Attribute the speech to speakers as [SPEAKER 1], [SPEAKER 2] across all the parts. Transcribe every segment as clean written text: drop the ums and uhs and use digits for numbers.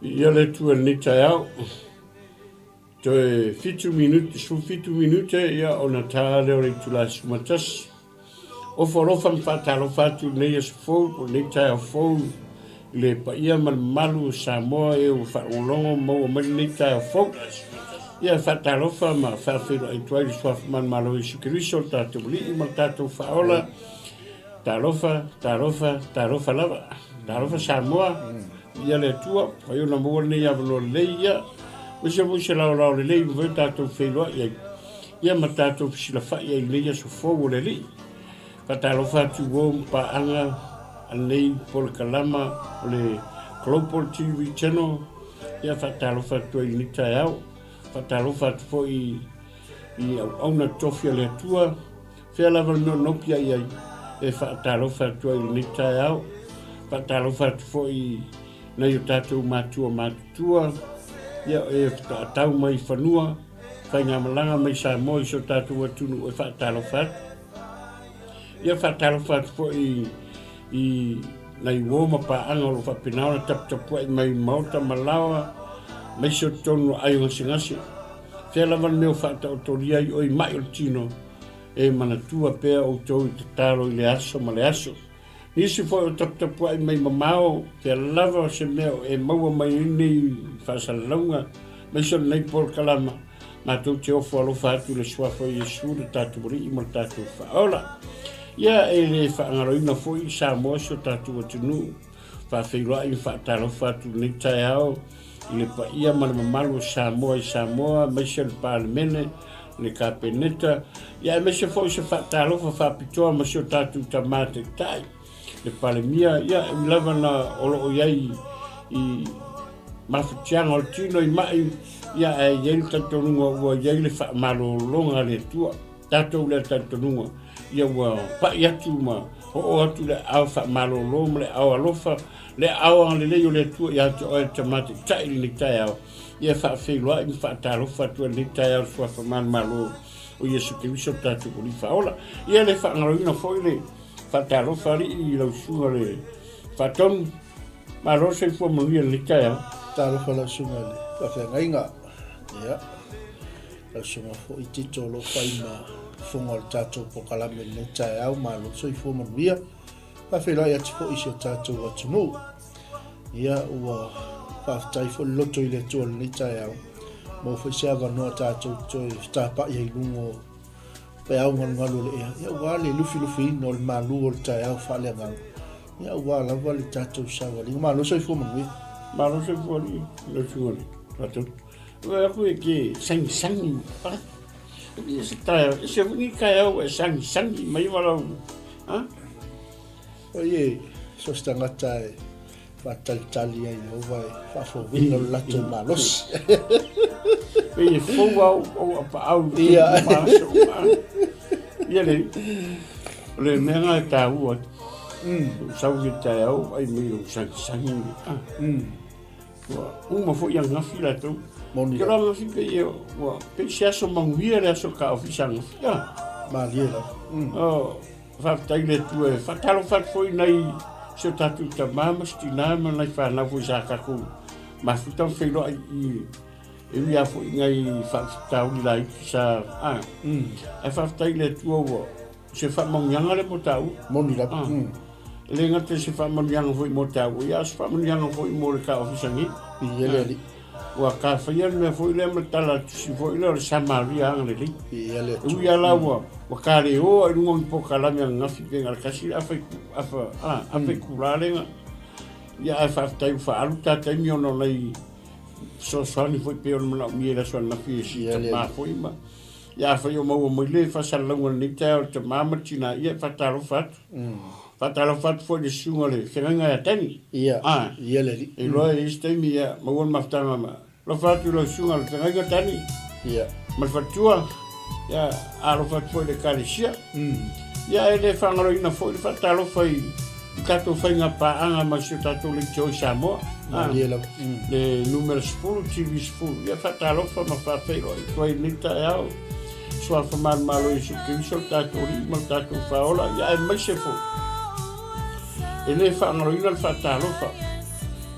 [SPEAKER 1] Viia le Atua i lenei taeao. Toe 7 minute, 17 minute ia ona ta lea o le itula e 11. Ofo alofa ma faatalofa atu i lenei aso fou po o lenei taeao fou i le paia ma le mamalu o Samoa e ua faalogologo ma maua mai lenei taeao fou. Ia faatalofa ma faafeiloai atu ai i le Suafa Manumalo o Iesu Keriso le tatou Alii ma le tatou Faaola. Talofa, talofa, talofa lava. Talofa Samoa, ia le Atua, fai ona maua lenei avanoa lelei, ia, aemaise foi se laolao lelei ua mafai ona tatou feiloai ai, ia ma tatou fesilafai ai i lenei aso fou o le Alii. Faatalofa atu i uo ma paaga a lenei polokalama o le Global TV Channel, ia faatalofa atu ai i lenei taeao. Faatalofa atu foi i auauna tofi a le Atua, Fea lava le mea o nopi ai ai, e faatalofa atu ai i lenei taeao. Faatalofa atu foi i nai o tatou matua matutua, ia e faatoa tau mai i fanua, faigamalaga mai Samoa i so tatou atunuu e faatalofa atu. Ia faatalofa atu foi i nai uo ma paaga o lo o faapena ona taputapuai mai maota ma laoa, aemaise o totonu o aio gasegase. Fea lava le mea o faataotolia ai oe i mai o le tino, e manatua pea outou i tatalo i le aso ma le aso. Nisi foi o taputapuai mai mamao, fea lava o se mea o e maua mai ai nei faasalalauga, aemaise o lenei polokalama, matou te ofo alofa atu i le Suafa o Iesu le tatou Alii ma le tatou Faaola. Ia, e le faagaloina foi Samoa si o tatou atunuu. Faafeiloai ma faatalofa atu i lenei taeao i le paia ma le mamalu o Samoa i Samoa, aemaise le Palemene, le Kapeneta, ia aemaise foi se faatalofa faapitoa ma si o tatou tama taitai, le Palemia, ia e ui lava na o lo o i ai i mafatiaga o le tino i mai, ia ae i ai le talitonuga ua i ai le faamalologa a le Atua. Tatou lea talitonuga, ia ua pai atu ma oo atu le aao faamalolo ma le aao alofa, le aao agalelei o le Atua ia te oe le Tama Taitai i lenei taeao, ia faafeiloai ma faatalofa atu ai i lenei taeao le Suafa Manumalo o Iesu Keriso lo tatou Alii Faaola. Ia le faagaloina foi le faatalofa alii i lau susuga le Faatonu, malo le soifua manuia i lenei taeao.
[SPEAKER 2] Talofa lau susuga i le faafeagaiga. Ia. Lau susuga foi Tito o lo o fai ma fofoga o le tatou polokalame i lenei taeao, malo le soifua manuia. Faafeiloai atu foi i si o tatou atunuu. Ia, ua faafetai foi le loto i le Atua i lenei taeao. Maua foi se avanoa tatou toe fetapa'i ai i luga o peau galugalu o le ea. Ia, aua le lufilufiina o le malu o le taeao faaleagaga. Ia, aua lava le tatou savaliga. Malo le soifua manuia.
[SPEAKER 1] Malo le soifua alii, lau susuga i le Faatonu. Ua aku e ke sagisangi. Ah. E se taeao, e se ni taeao e sagisangi mai walau. Ah.
[SPEAKER 2] O ie, so se tagata e faatalitali ai Ieova e faafouina lo latou malosi.
[SPEAKER 1] Pei e fou au au apaau i te uma aso uma. Ia le, o le mea nga e tāua. Sau i taeao ai mai o sagisangi. Ah. Ua uma foi ananafi latou.
[SPEAKER 2] Moni
[SPEAKER 1] Ke loa ananafi pei e ua pei se aso manuia le aso ka ofisa ananafi. Ah.
[SPEAKER 2] Malie lava.
[SPEAKER 1] Oh, faafetai i le Atua e faatalofa atu foi nai si o tatou tama ma si tinā ma nai fanau foi sa tatou mafuta ma feiloai i e ui lava foi i nai faafitauli laiti sa ah. Ae faafetai i le Atua ua se faamanuiaga lea mo taua.
[SPEAKER 2] Moni lava.
[SPEAKER 1] Ah. E le gata i se faamanuiaga foi mo taua, ia a o se faamanuiaga foi mo le ta ofisa nei.
[SPEAKER 2] Viia le Alii.
[SPEAKER 1] Ua ka faia le mea foi lea ma le tala a le tusi foi lea o le Samaria agalelei.
[SPEAKER 2] Viia le
[SPEAKER 1] E ui lava la ua, ua ka le o ai luga o ni polokalame ananafi pe na o le tasi le afa itu, afa, ah, afa itula lea na, ia ae faafetai ua faaalu ta taimi ona o nai fesoasoani foi pei ona manaomia i le aso ananafi e si tama foi ma Ia afai o maua mai le faasalalauga i lenei taeao i le tama ma le tina, ia e faatalofa atu. Faatalofa atu foi i le susuga o le feagaiga ia Danny.
[SPEAKER 2] Ia,
[SPEAKER 1] Ah,
[SPEAKER 2] ia le alii.
[SPEAKER 1] e iloa e i ai se taimi ia maua le mafutaga ma alofa atu i lau susuga le feagaiga Danny
[SPEAKER 2] Ia.
[SPEAKER 1] ma le faletua. Ia, alofa atu foi i le ekalesia. Ia, e le faagaloina foi le faatalofa i i tatou faiga paaga ma si o tatou leitio i Samoa.
[SPEAKER 2] Malie lava.
[SPEAKER 1] Le numera 10, TV 10. Ia faatalofa ma faafeiloai atu ai i lenei taeao. Suafa Manumalo Iesu Keriso le tatou Alii ma le tatou Faaola. Ia aemaise foi e le faagaloina le faatalofa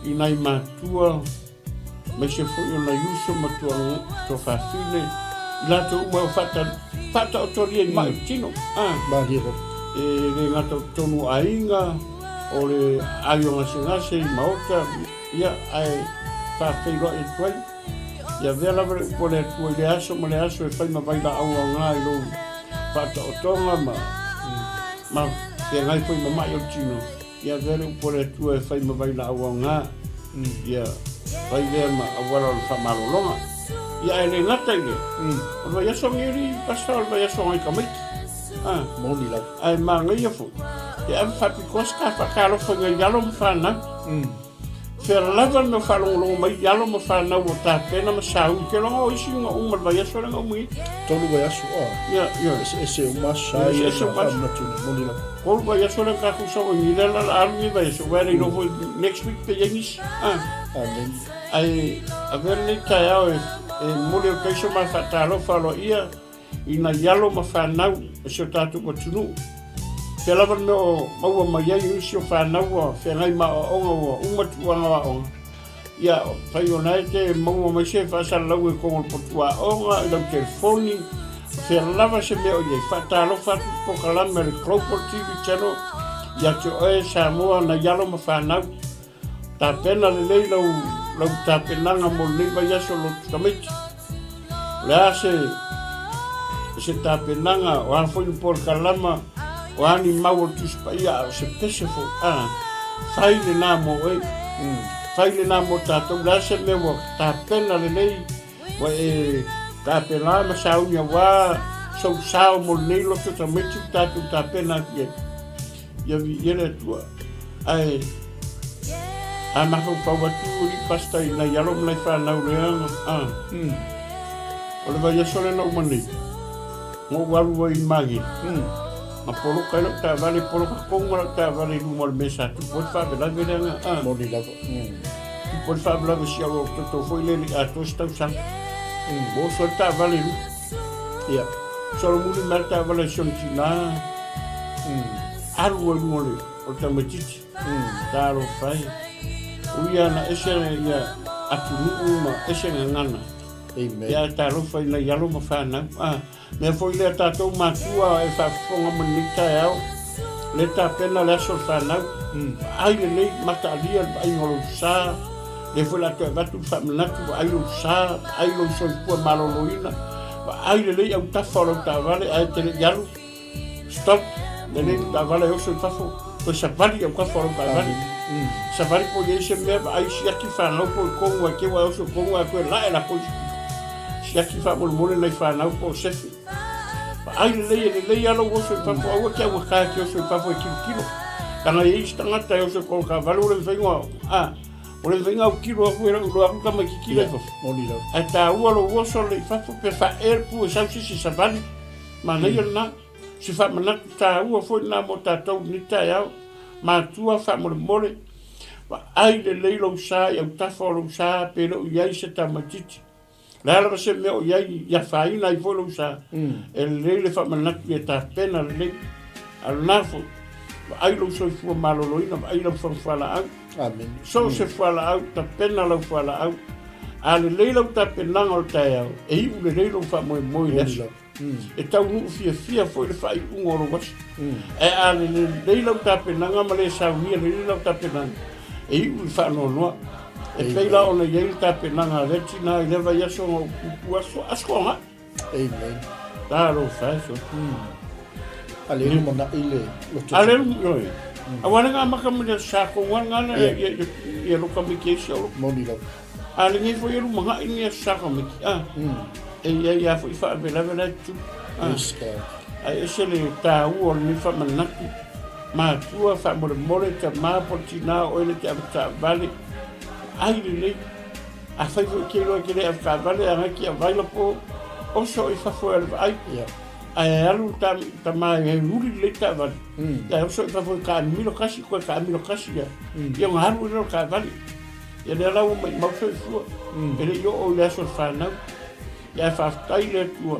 [SPEAKER 1] i nai matua. Aemaise foi o nai uso ma tuafafine, i latou uma o faataotolia i mai o le tino.
[SPEAKER 2] Malie lava.
[SPEAKER 1] E le gata o totonu o aiga, o le aio gasegase i maota, ia, ae faafeiloai atu ai. Ia avea lava le upu a le Atua i lea aso ma lea aso e fai ma vailaau aoga i lou faataotoga ma, ma feagai foi ma mai o le tino. Ia avea le upu a le Atua e fai ma vailaau aoga, ia fai lea ma auala o le faamalologa. Ia ae le gata i lea, o le vaiaso lenei alii pastor o le vaiaso o nai tamaiti. Ah,
[SPEAKER 2] Moni lava.
[SPEAKER 1] Ae manaia foi, e ave faapitoa se ta faatalofa i nai alo ma fanau. Fea lava le mea o faalogologo mai i alo ma fanau o Tapena ma Saui. Ke loga o isi na uma le vaiaso lea na uma nei.
[SPEAKER 2] Tolu vaiaso, ah.
[SPEAKER 1] Ia, ia.
[SPEAKER 2] Eseese uma aso sa ia
[SPEAKER 1] Eseese uma aso.
[SPEAKER 2] faamanatu nei, moni lava.
[SPEAKER 1] Tolu vaiaso lea na tatou sau ai nei, lea la la alu nei vaiaso, aua e le iloa foi next week pe i ai nisi. Ah.
[SPEAKER 2] Amen.
[SPEAKER 1] Ae avea lenei taeao e, e momoli atu ai so ma faatalofa aloaia i nai alo ma fanau o si o tatou atunuu. Pea lava le mea o maua mai ai nisi o fanau ua feagai ma aoaoga ua uma tulaga o aoga, ia fai ona e te maua mai se faasalalau i totonu o le potu aoga, i lau telefoni, fea lava se mea o i ai. Faatalofa atu i le polokalame a le Global TV Channel ia te oe Samoa, nai alo ma fanau. Tapena lelei lau, lau tapenaga mo lenei vaiaso lotu tamaiti. O le a se, se tapenaga, o a foi ni polokalama, o a ni mau o le Tusi Paia, a o se pese foi, a, fai lena mo oe. Fai lena mo tatou. O le a se mea ua tapena lelei, ua e tapena ma sauni aua sou sao mo lenei loto tamaiti ua tatou tapena atu i ai. Ia viia le Atua. Ae a mafaufau atu alii pastor i nai alo ma nai fanau lea, a. O le vaiaso lea na uma nei, na ou alu ai i Magele, na poloka ai lau taavale, poloka tonu ma lau taavale i luma o le mea sa tupu ai le faalavelave lea na, a.
[SPEAKER 2] Moni lava.
[SPEAKER 1] Tupu ai le faalavelave si au toto foi lea e le i atoa se tausaga. Ua oso ai le taavale i luga.
[SPEAKER 2] Ia.
[SPEAKER 1] Solomuli mai le taavale a si ona tina, alu ai luga o le o le tamaitiiti. Talofa e. Ui lava na ese ia atunuu ma ese gagana.
[SPEAKER 2] Amen.
[SPEAKER 1] Ia talofa i nai alo ma fanau. Ah, mea foi lea tatou matua e faafofoga mai lenei taeao, lea tapena le aso o le fanau. Vaai lelei, mataalia le vaaiga o lou sa, lea foi o le a toe avatu le faamanatu, vaai lou sa, vaai lou soifua maloloina, vaai lelei autafa o lau taavale ae te le i alu. Stop, lelei le taavale e oso i fafo, toe savali i autafa o lau taavale. Savali po o i ai se mea, vaai siaki fanau po o i tonu ae te i ua e oso i tonu ae toe lae latou i se pito. Siaki faamolemole nai fanau po o sefe. Vaai lelei, e lelei lava lou oso i fafo, aua e te augata e te oso i fafo e tilotilo. Leaga e i ai isi tagata e oso i tona taavale ua le mafai ona, a, ua le mafai ona autilo atu e iloa atu tamaititi la i fafo. Ae taua lou oso lelei i fafo pe faaee le pu e sau se isi e savali. Manaia lena. Se faamanatu taua foi lena mo tatou i lenei taeao. Matua faamolemole, vaai lelei lou sa i autafa o lou sa pe le o i ai se tamaititi. O le a lava se mea o i ai i afaina ai foi lou sa, e lelei le faamanatu ia tapena lelei. A o lena foi, vaai lou soifua maloloina, vaai lau fagu fualaau.
[SPEAKER 2] Amen.
[SPEAKER 1] So o se fualaau, tapena lau fualaau. A lelei lau tapenaga o le taeao, e iu lelei lou faamoemoe i le aso. E taunuu fiafia foi le faaiuga o lou aso. Ae a lelei lau tapenaga ma le saunia lelei lau tapenaga, e iu i le faanoanoa. E pei la ona i ai le tapenaga a lea tina i lea vaiaso na ou puupuu aso, aso agai.
[SPEAKER 2] Amen.
[SPEAKER 1] Talofa e so.
[SPEAKER 2] A le lumanai le loto.
[SPEAKER 1] A le lumanai. Aua le ngā maka mai le sa konga ngā le ia ia ia loka mai ke isi o loko.
[SPEAKER 2] Moni lava.
[SPEAKER 1] A le ngai foi e lumanai ni aso sa kamiki. A. E ia ia foi whaavelave la tu.
[SPEAKER 2] Yes, God.
[SPEAKER 1] Ae ese le tāua o lenei faamanatu. Matua faamolemole tamā po tinā o oe le te avetaavale. Ai lelei. Afai foi e te iloa e te le avetaavale agai ki available oso i fafo e alu vaai.
[SPEAKER 2] Yeah.
[SPEAKER 1] Ae alu ta tama e huli lelei taavale. Ae oso i fafo e taamilo kasi koe taamilo kasi ia. Ia ona alu ai lea o le taavale. Ia lea la ua maimau soifua. E le i oo i le aso o le fanau. Ia ae faafetai i le Atua,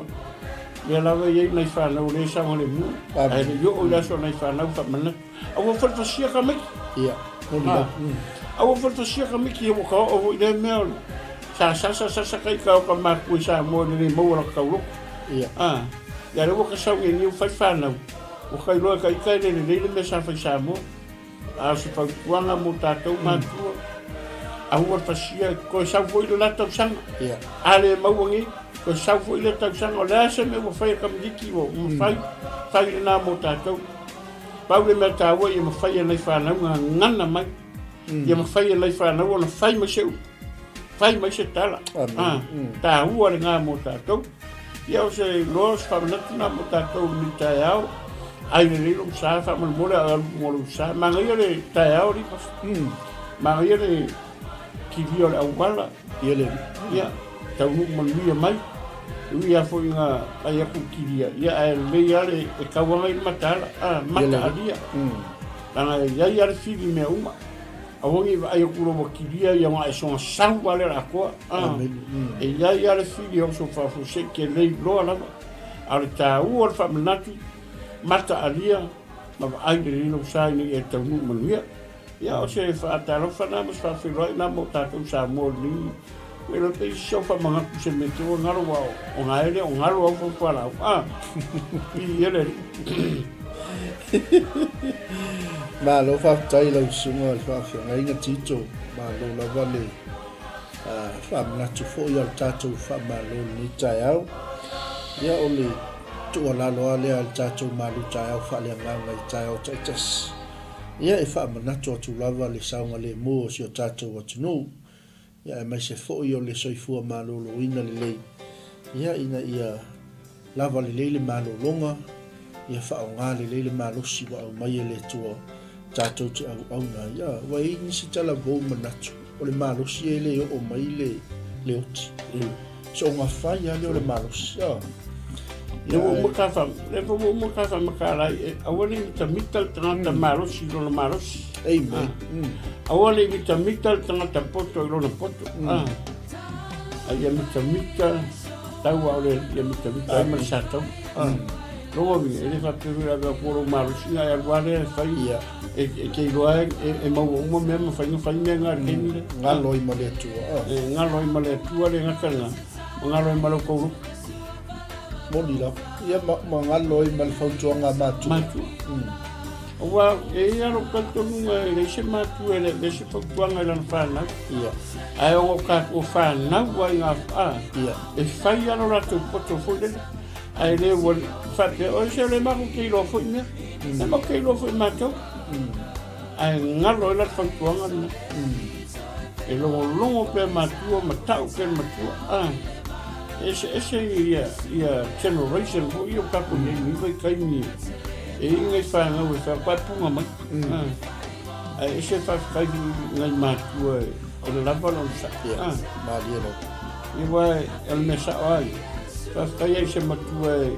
[SPEAKER 1] lea lava e i ai nai fanau o lea e saogalemu. Ae le i oo i le aso o nai fanau faamanatu. Aua faletasia tamaiti.
[SPEAKER 2] Ia, moni lava.
[SPEAKER 1] Aua faletasia tamaiti, ua ka oo foi i lea mea o le. Sa sasa sasa ka ika o ka makua i Samoa i le le maua laka tauloko.
[SPEAKER 2] Ia.
[SPEAKER 1] A, ia lea ua ka sau nei ua fai whanau. Ua ka iloa e ka ika e le lelei le mea sa fai Samoa. A o se fautuaga mo tatou matua, aua le fasia, toe sau foi le la tausaga.
[SPEAKER 2] Ia.
[SPEAKER 1] A le maua nei, toe sau foi le tausaga, o le a se mea ua fai e tamaitiiti ua mafai, fai lena mo tatou. Pau le mea taua ia mafai e nai fanau gagana mai. Ia mafai e nai fanau ona fai mai se upu, fai mai se tala.
[SPEAKER 2] Amen.
[SPEAKER 1] Taua lena mo tatou. Ia o se iloa, o se faamanatu lena mo tatou i lenei taeao. Ai lelei lou sa, faamolemole a o alu i luga o lou sa. Manaia le taeao alii pasi. Manaia le kilia o le auala.
[SPEAKER 2] Ia le.
[SPEAKER 1] Ia, taunuu manuia mai. E ui lava foi ina ai atu kilia, ia ae lelei lava le e tauaga i le mataala, a, mata alia. Leaga e i ai lava le fili i mea uma. Aua ne i vaai atu loa ua kilia ia ona e soona sau lava lea o le atoa. A, e i ai lava le fili e oso faafuasei ke lei loa lava. A o le taua o le faamanatu, mata alia ma vaai lelei lou sa ina ia e taunuu manuia. Ia, o se faatalofa lena ma se faafeiloai lena mo tatou Samoa o lenei. Ua iloa pei se au faamanatu se mea te ua galo aua o gae lea o galo au fau fualaau. A, viia le Alii.
[SPEAKER 2] Malo faafetai i lau susuga i le faafeagaiga Tito, malo lava le faamanatu foi a le tatou faamalo i lenei taeao. Ia o le tuualalo lava lea a le tatou malu taeao faaleagaga i taeao taitasi. Ia e faamanatu atu lava le saogalemu o si o tatou atunuu, ia aemaise foi o le soifua maloloina lelei, ia ina ia lava lelei le malologa, ia faaaoga lelei le malosi ua aumai e le Atua tatou te auauna ai. Ia, ua i ai nisi talavou manatu, o le malosi e le oo mai le, le oti. Soonga fai lava lea o le malosi. Ia.
[SPEAKER 1] Lea ua uma ka wha, lea ua uma ka wha makalai, e, aua ne i mitamita le tangata malosi i lona malosi.
[SPEAKER 2] Amen.
[SPEAKER 1] Aua ne i mitamita le tangata poto i lona poto. Ah. A ia mitamita, taua o le ia mitamita ai ma le sa tau. Ah. Lou uiga, e le faapea foi ave atu o lou malosi na e alu lava lea e fai, e, e te iloa e, e, e maua uma mea ma fai na fai mea na i le taimi lea.
[SPEAKER 2] Galo ai ma le Atua. Ah.
[SPEAKER 1] E galo ai ma le Atua le gata lena, ma galo ai ma lau tauluku.
[SPEAKER 2] Moni lava. Ia ma, ma galo ai ma le fautuaga a matua.
[SPEAKER 1] Matua. Aua e i ai lou talitonuga e leai se matua e le avea se fautuaga i lana fanau.
[SPEAKER 2] Ia.
[SPEAKER 1] Ae ona o tatou fanau ai ngā, ah,
[SPEAKER 2] Ia.
[SPEAKER 1] e fai lava lo latou poto foi lele. Ae le ua faapea, oi se o le matou te iloa foi mea. E matou te iloa foi matou. Ae galo ai la le fautuaga lena. E logologo pea matua ma tau pea le matua. Ah, eseese ia, ia generation foi ia o tatou i ai nei vaitaimi e i ai nai fanau e fai atu punga mai. Ah, ae ese faafetai i nai matua e o le lava le onosai.
[SPEAKER 2] Ia,
[SPEAKER 1] Ah.
[SPEAKER 2] malie lava.
[SPEAKER 1] Ia aua o le mea sao lava ia, faafetai ai i se matua e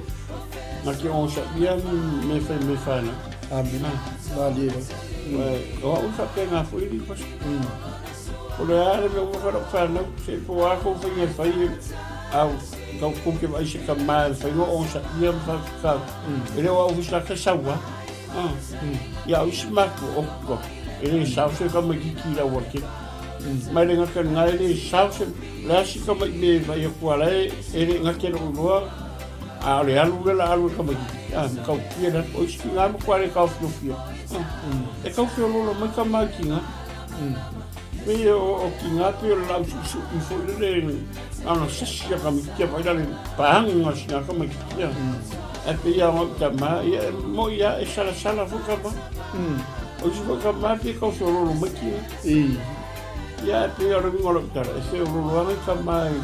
[SPEAKER 1] na te onosaia ni mea fai mai fanau.
[SPEAKER 2] Amene. Malie lava.
[SPEAKER 1] Aua o au e faapena foi alii pasi. O le a le mea ua fai lau fanau, se po o a kou faiga e fai, a tau kou te vaai se tama e fai o onosaia ma faafetai. E le o au foi se tagata e sau lava. Ia o isi matua, o, e le sao se tamaitiiti i le aualatele. Ma e le gata i lena, e le sao se, o le a si tamai mea e vaai atu a la e, e le gata i lou iloa, a o le alu lea o le a alu e le tamaitiiti, a, matautia le alu. O isi tina matua le taofiofia, e tau feoloolo mai tama i tina. Pei o tina pei o le lausuisui foi lele, na ona sasi a tamaitiiti a vaai la le paga o sina tamaitiiti, a. Ae pei lava o au tama, ia e moni lava e salasala foi tama. O isi foi tama pei e tau feoloolo mai tina. Ia e pei o le uiga o lau tala, e feoloolo lava nai tama i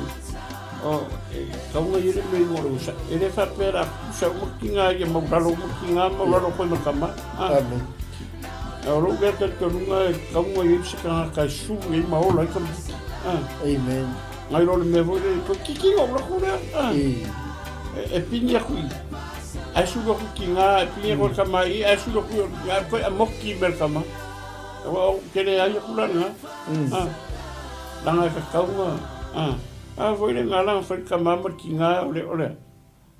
[SPEAKER 1] o e tau na i ai le mea i luga o le onosai. E le faapea o le a tutusa uma tina ia maulalo uma tina, maulalo foi ma tama.
[SPEAKER 2] Amen.
[SPEAKER 1] A o lou lea talitonuga e tatau ona i ai se tagata e sulu i ai ma ola ai tamaiti.
[SPEAKER 2] Amen.
[SPEAKER 1] Nai lo le mea foi lele, toeitiiti ona ou alu atu lea. E pini atu i, ae sulu atu i tina, e pini atu i le tama i, ae sulu atu i tina, ae toe amoki mai le tama. Aua ou te leai atu la lena. Leaga e tatau ona, a foi le gala na fai le tama ma le tina o le, o le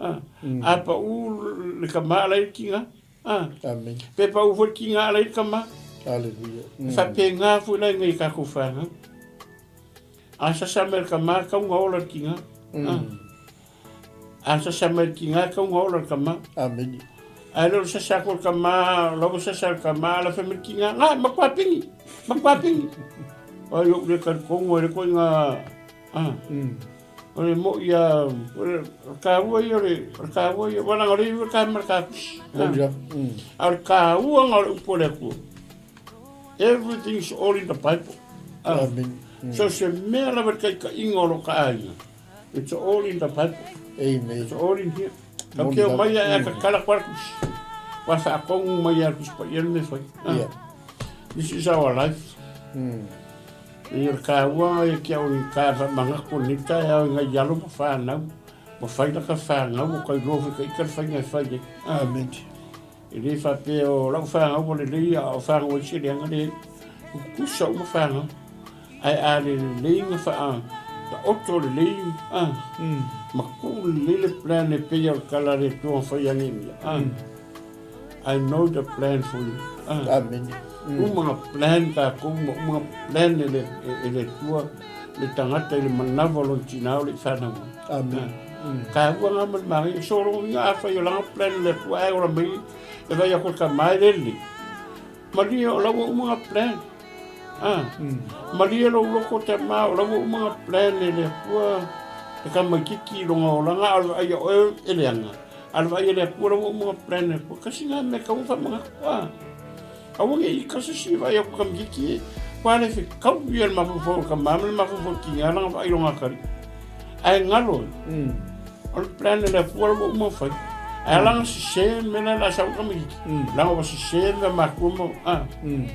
[SPEAKER 1] a. A pau le tama a la e i le tina.
[SPEAKER 2] Amen.
[SPEAKER 1] Pe pau foi le tina a la e i le tama.
[SPEAKER 2] Hallelujah.
[SPEAKER 1] E faapena foi la i nai a tatou fanau. A sasa mai le tama, e tau ona ola le tiga. A sasa mai le tiga, e tau ona ola le tama.
[SPEAKER 2] Amene.
[SPEAKER 1] Ae le o le sasa atu o le tama, o la ua sasa le tama, ala fai mai le tiga, na, matua pigi, matua pigi. Ai ou le talitonu ai le koiga, a. O le mo'i a, o le taua ia o le, o le taua ia, aua leaga o lea e iu le ta ma le ta tusi. A o le taua na o le upu a le Atua. Everything is all in the Bible.
[SPEAKER 2] Amen.
[SPEAKER 1] So se mea lava le taitaiga o lo ta aiga, it's all in the Bible.
[SPEAKER 2] Amen.
[SPEAKER 1] It's all in here. Ka keo mai a e kakala kwa tusi. Wa whaakongu mai a tusi pa ia le mea whai.
[SPEAKER 2] Yeah.
[SPEAKER 1] This is our life. E o le kāua e kia o ni kā whamangako ni tae au ngai alo ma whānau. Ma whai laka whāngau o kai loa whai ka ika le whainga e whai e.
[SPEAKER 2] Amen.
[SPEAKER 1] E le faapea o lau whāngau o le lei a o whāngau ai se leanga le kusa uma whāngau. Ae a le lelei nga wha ta oto le lei a ma ku le le plan e peia o le kala le tua whai ange mia. I know the plan for you.
[SPEAKER 2] Amen.
[SPEAKER 1] Uma nga plan tākou ma uma nga plan e le, e le tua le tagata i le manawa o lona tinā o le i whanau.
[SPEAKER 2] Amen.
[SPEAKER 1] Ka ua ngā mani māngai, so rongo i ngā awhai o langa plan le atua e ora mai e vai ako ka mai le le. Malia o laua uma ngā plan. Ah. Malia lo loko te ma o laua uma ngā plan e le atua e ka mai kiki longa o langa alo ai o e le anga. A le vaai e le Atua lau uma plan e Atua kasi nga me kau fa manga kua. Aua nge i kasi si vai aku kam kiki e. Kua le fe kau ia le mafufau ka mama le mafufau ki nga langa vai longa kari. Ai ngalo. O le plan e le Atua lau uma fai. Ai langa si se me la la sau kam kiki. Langa wa si se me ma kua mo. Ah.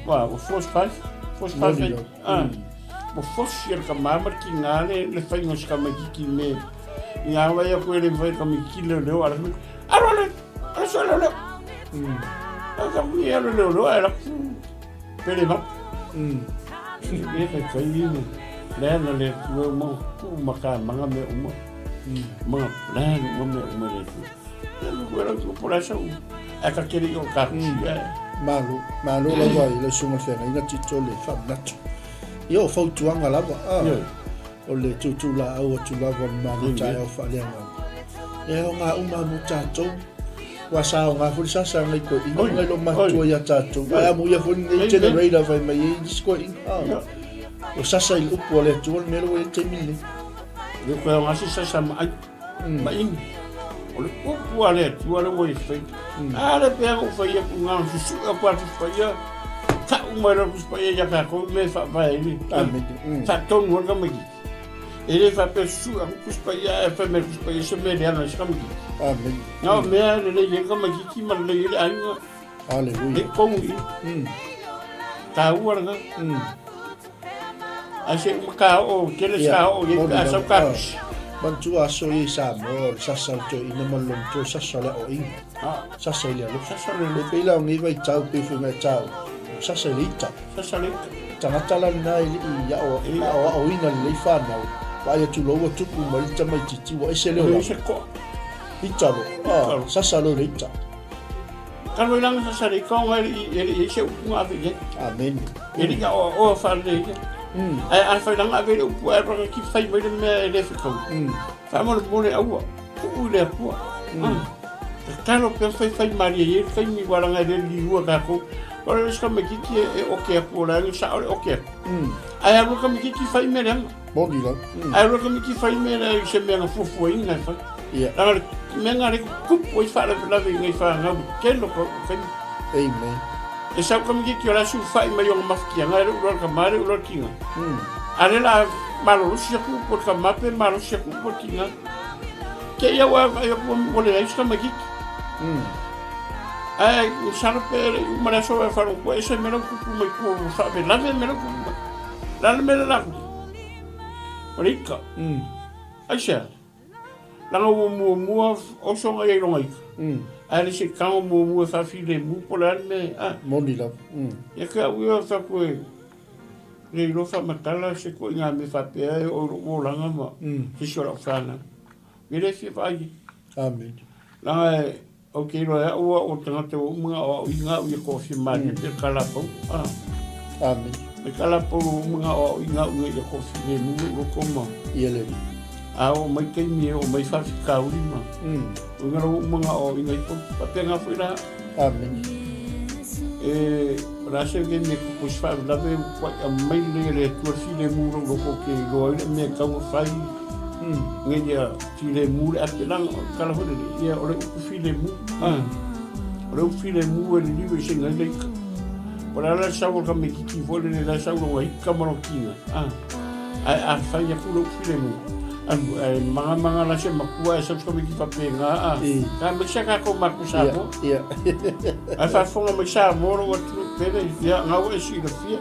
[SPEAKER 1] Wa wa force five. Force five. Ah. Ua fosi e le tama ma le tiga le le faiga o si tamaititi me i a vai aku e le mafai tamaititi leoleo ala fai alo ale ala sua leoleo a ka mui alo leoleo ae laku pele ma e kai kai ni le na le tua ma ku ma ka manga me uma manga plan uma me uma le tua e le ku era ku pola sa u e ka kere i o ka kusi e
[SPEAKER 2] Malo, malo lava i le susuga feagaiga Tito le faamanatu. Ia o fautuaga lava, a, o le tūtūlaau atu lava o le malo taeao faaleagaga. E aoga uma mo tatou. Ua sa aoga foi le sasaga i koeina ona i lo matua ia tatou. Ae amuia foi lenei generator fai mai ai nisi koeina. A, o sasa i le upu a le Atua le mea lea ua i ai le taimi lenei.
[SPEAKER 1] Le koe aoga se sasa ma ai. Ma inu. O le upu a le Atua le ua i fai. A le pea o fai aku ngā susu aku a tusi paia. Ka uma i tusi paia ia kākou me whaavae ni.
[SPEAKER 2] Amen.
[SPEAKER 1] Whaatonu ka mai. E le whapea susu aku tusi paia e whai me tusi paia se me le ana se kamiki.
[SPEAKER 2] Amen.
[SPEAKER 1] Ngā mea le le i ka mai ki ma le i le ainga.
[SPEAKER 2] Hallelujah.
[SPEAKER 1] Le kongu i. Tā ua langa. Ai se uma ka o, kele sa o, ye ka sau ka kusi.
[SPEAKER 2] Manatua aso ia i Samoa o le sasa o le toeaina ma le lomto, o sasa o le aoaiga. Sasa i le alofa.
[SPEAKER 1] Sasa le
[SPEAKER 2] alofa. E pei la o nei vaitau pei foi ngai tau, o sasa i le ita.
[SPEAKER 1] Sasa le ita.
[SPEAKER 2] Tagata la lena e le i aoaoina lelei whanau, vaai atu loa ua tupu mai le tamaititi ua ese le olaga.
[SPEAKER 1] Ese koa.
[SPEAKER 2] Ita loa. Sasa loa i le ita.
[SPEAKER 1] Kalo i langa sasa le ika onga e le i se upu nga ave i
[SPEAKER 2] Amen.
[SPEAKER 1] E le ia o o wha le ia. Ai a whai langa ave le upu ai raka ki whai mai le mea e le whikau. Wha mo le mole aua. Ku ui le apua. Tatalo pea whai whai maria i e whai mi waranga e le liua kākou. Ora le ska me kiki e oke aku o la sa ore oke aku. Ai a roka me kiki whai me leanga.
[SPEAKER 2] Moni la.
[SPEAKER 1] Ai roka me kiki whai me le se mea nga fuafua inga e whai.
[SPEAKER 2] Yeah.
[SPEAKER 1] Langa le mea nga le kupu ai wha lave ngai wha ngau kelo ka whai.
[SPEAKER 2] Amen.
[SPEAKER 1] E sau ka me kiki o la su whai mai o nga mawhkia ngai le uroa ka mare uroa kinga. A le la malolosi aku po ka mape malolosi aku po kinga. Ke ia wa ai aku mo le ai ska me kiki. Ai u salo pe le u mara so e wharo ko ese mera kupu mai ko wha me lave mera kupu mai. La le mera la kupu. O le ika. Ai sea. Langa ua muamua oso ngai ai longa ika. Ai le se kango muamua e whawhi le mu po le ale me. Ah.
[SPEAKER 2] Moni lava.
[SPEAKER 1] Ia ke au ia whaku e le ilo whamatala se ko i ngā me whapea e o ro langa ma. Se si o lau whānau. Me le fia whaai.
[SPEAKER 2] Amen.
[SPEAKER 1] Langa e au ke iloa e au au o tangata ua uma o au i ngā ui ko whia mārie pe ka la pau. Ah.
[SPEAKER 2] Amen.
[SPEAKER 1] Mai ka lapo lo uma nga o inga unga ia ko filemu lo loko ma.
[SPEAKER 2] Ia le.
[SPEAKER 1] A o mai taimi e o mai faafitauli ma. Uiga lo uma nga o inga ipo. Faapea foi la.
[SPEAKER 2] Amen.
[SPEAKER 1] E o le a se ke me kupu se faalavelave ua aumai lelei e le Atua le filemu i lou loko ou te iloa ai le mea e tatau ona fai ina ia filemu le ape leaga o le tala foi lele ia o le upu filemu o le upu filemu e liliu eseina ai le ika. O le a la le sau o le tamaititi foi lele la e sau lona ika ma lona tiga ae a fai atu le upu filemu ae magamaga la se matua ae sau se tamaiti faapena a mai se tatou matua Samoa ae faafofoga mai Samoa lou atunuu pele ia na ua e silafia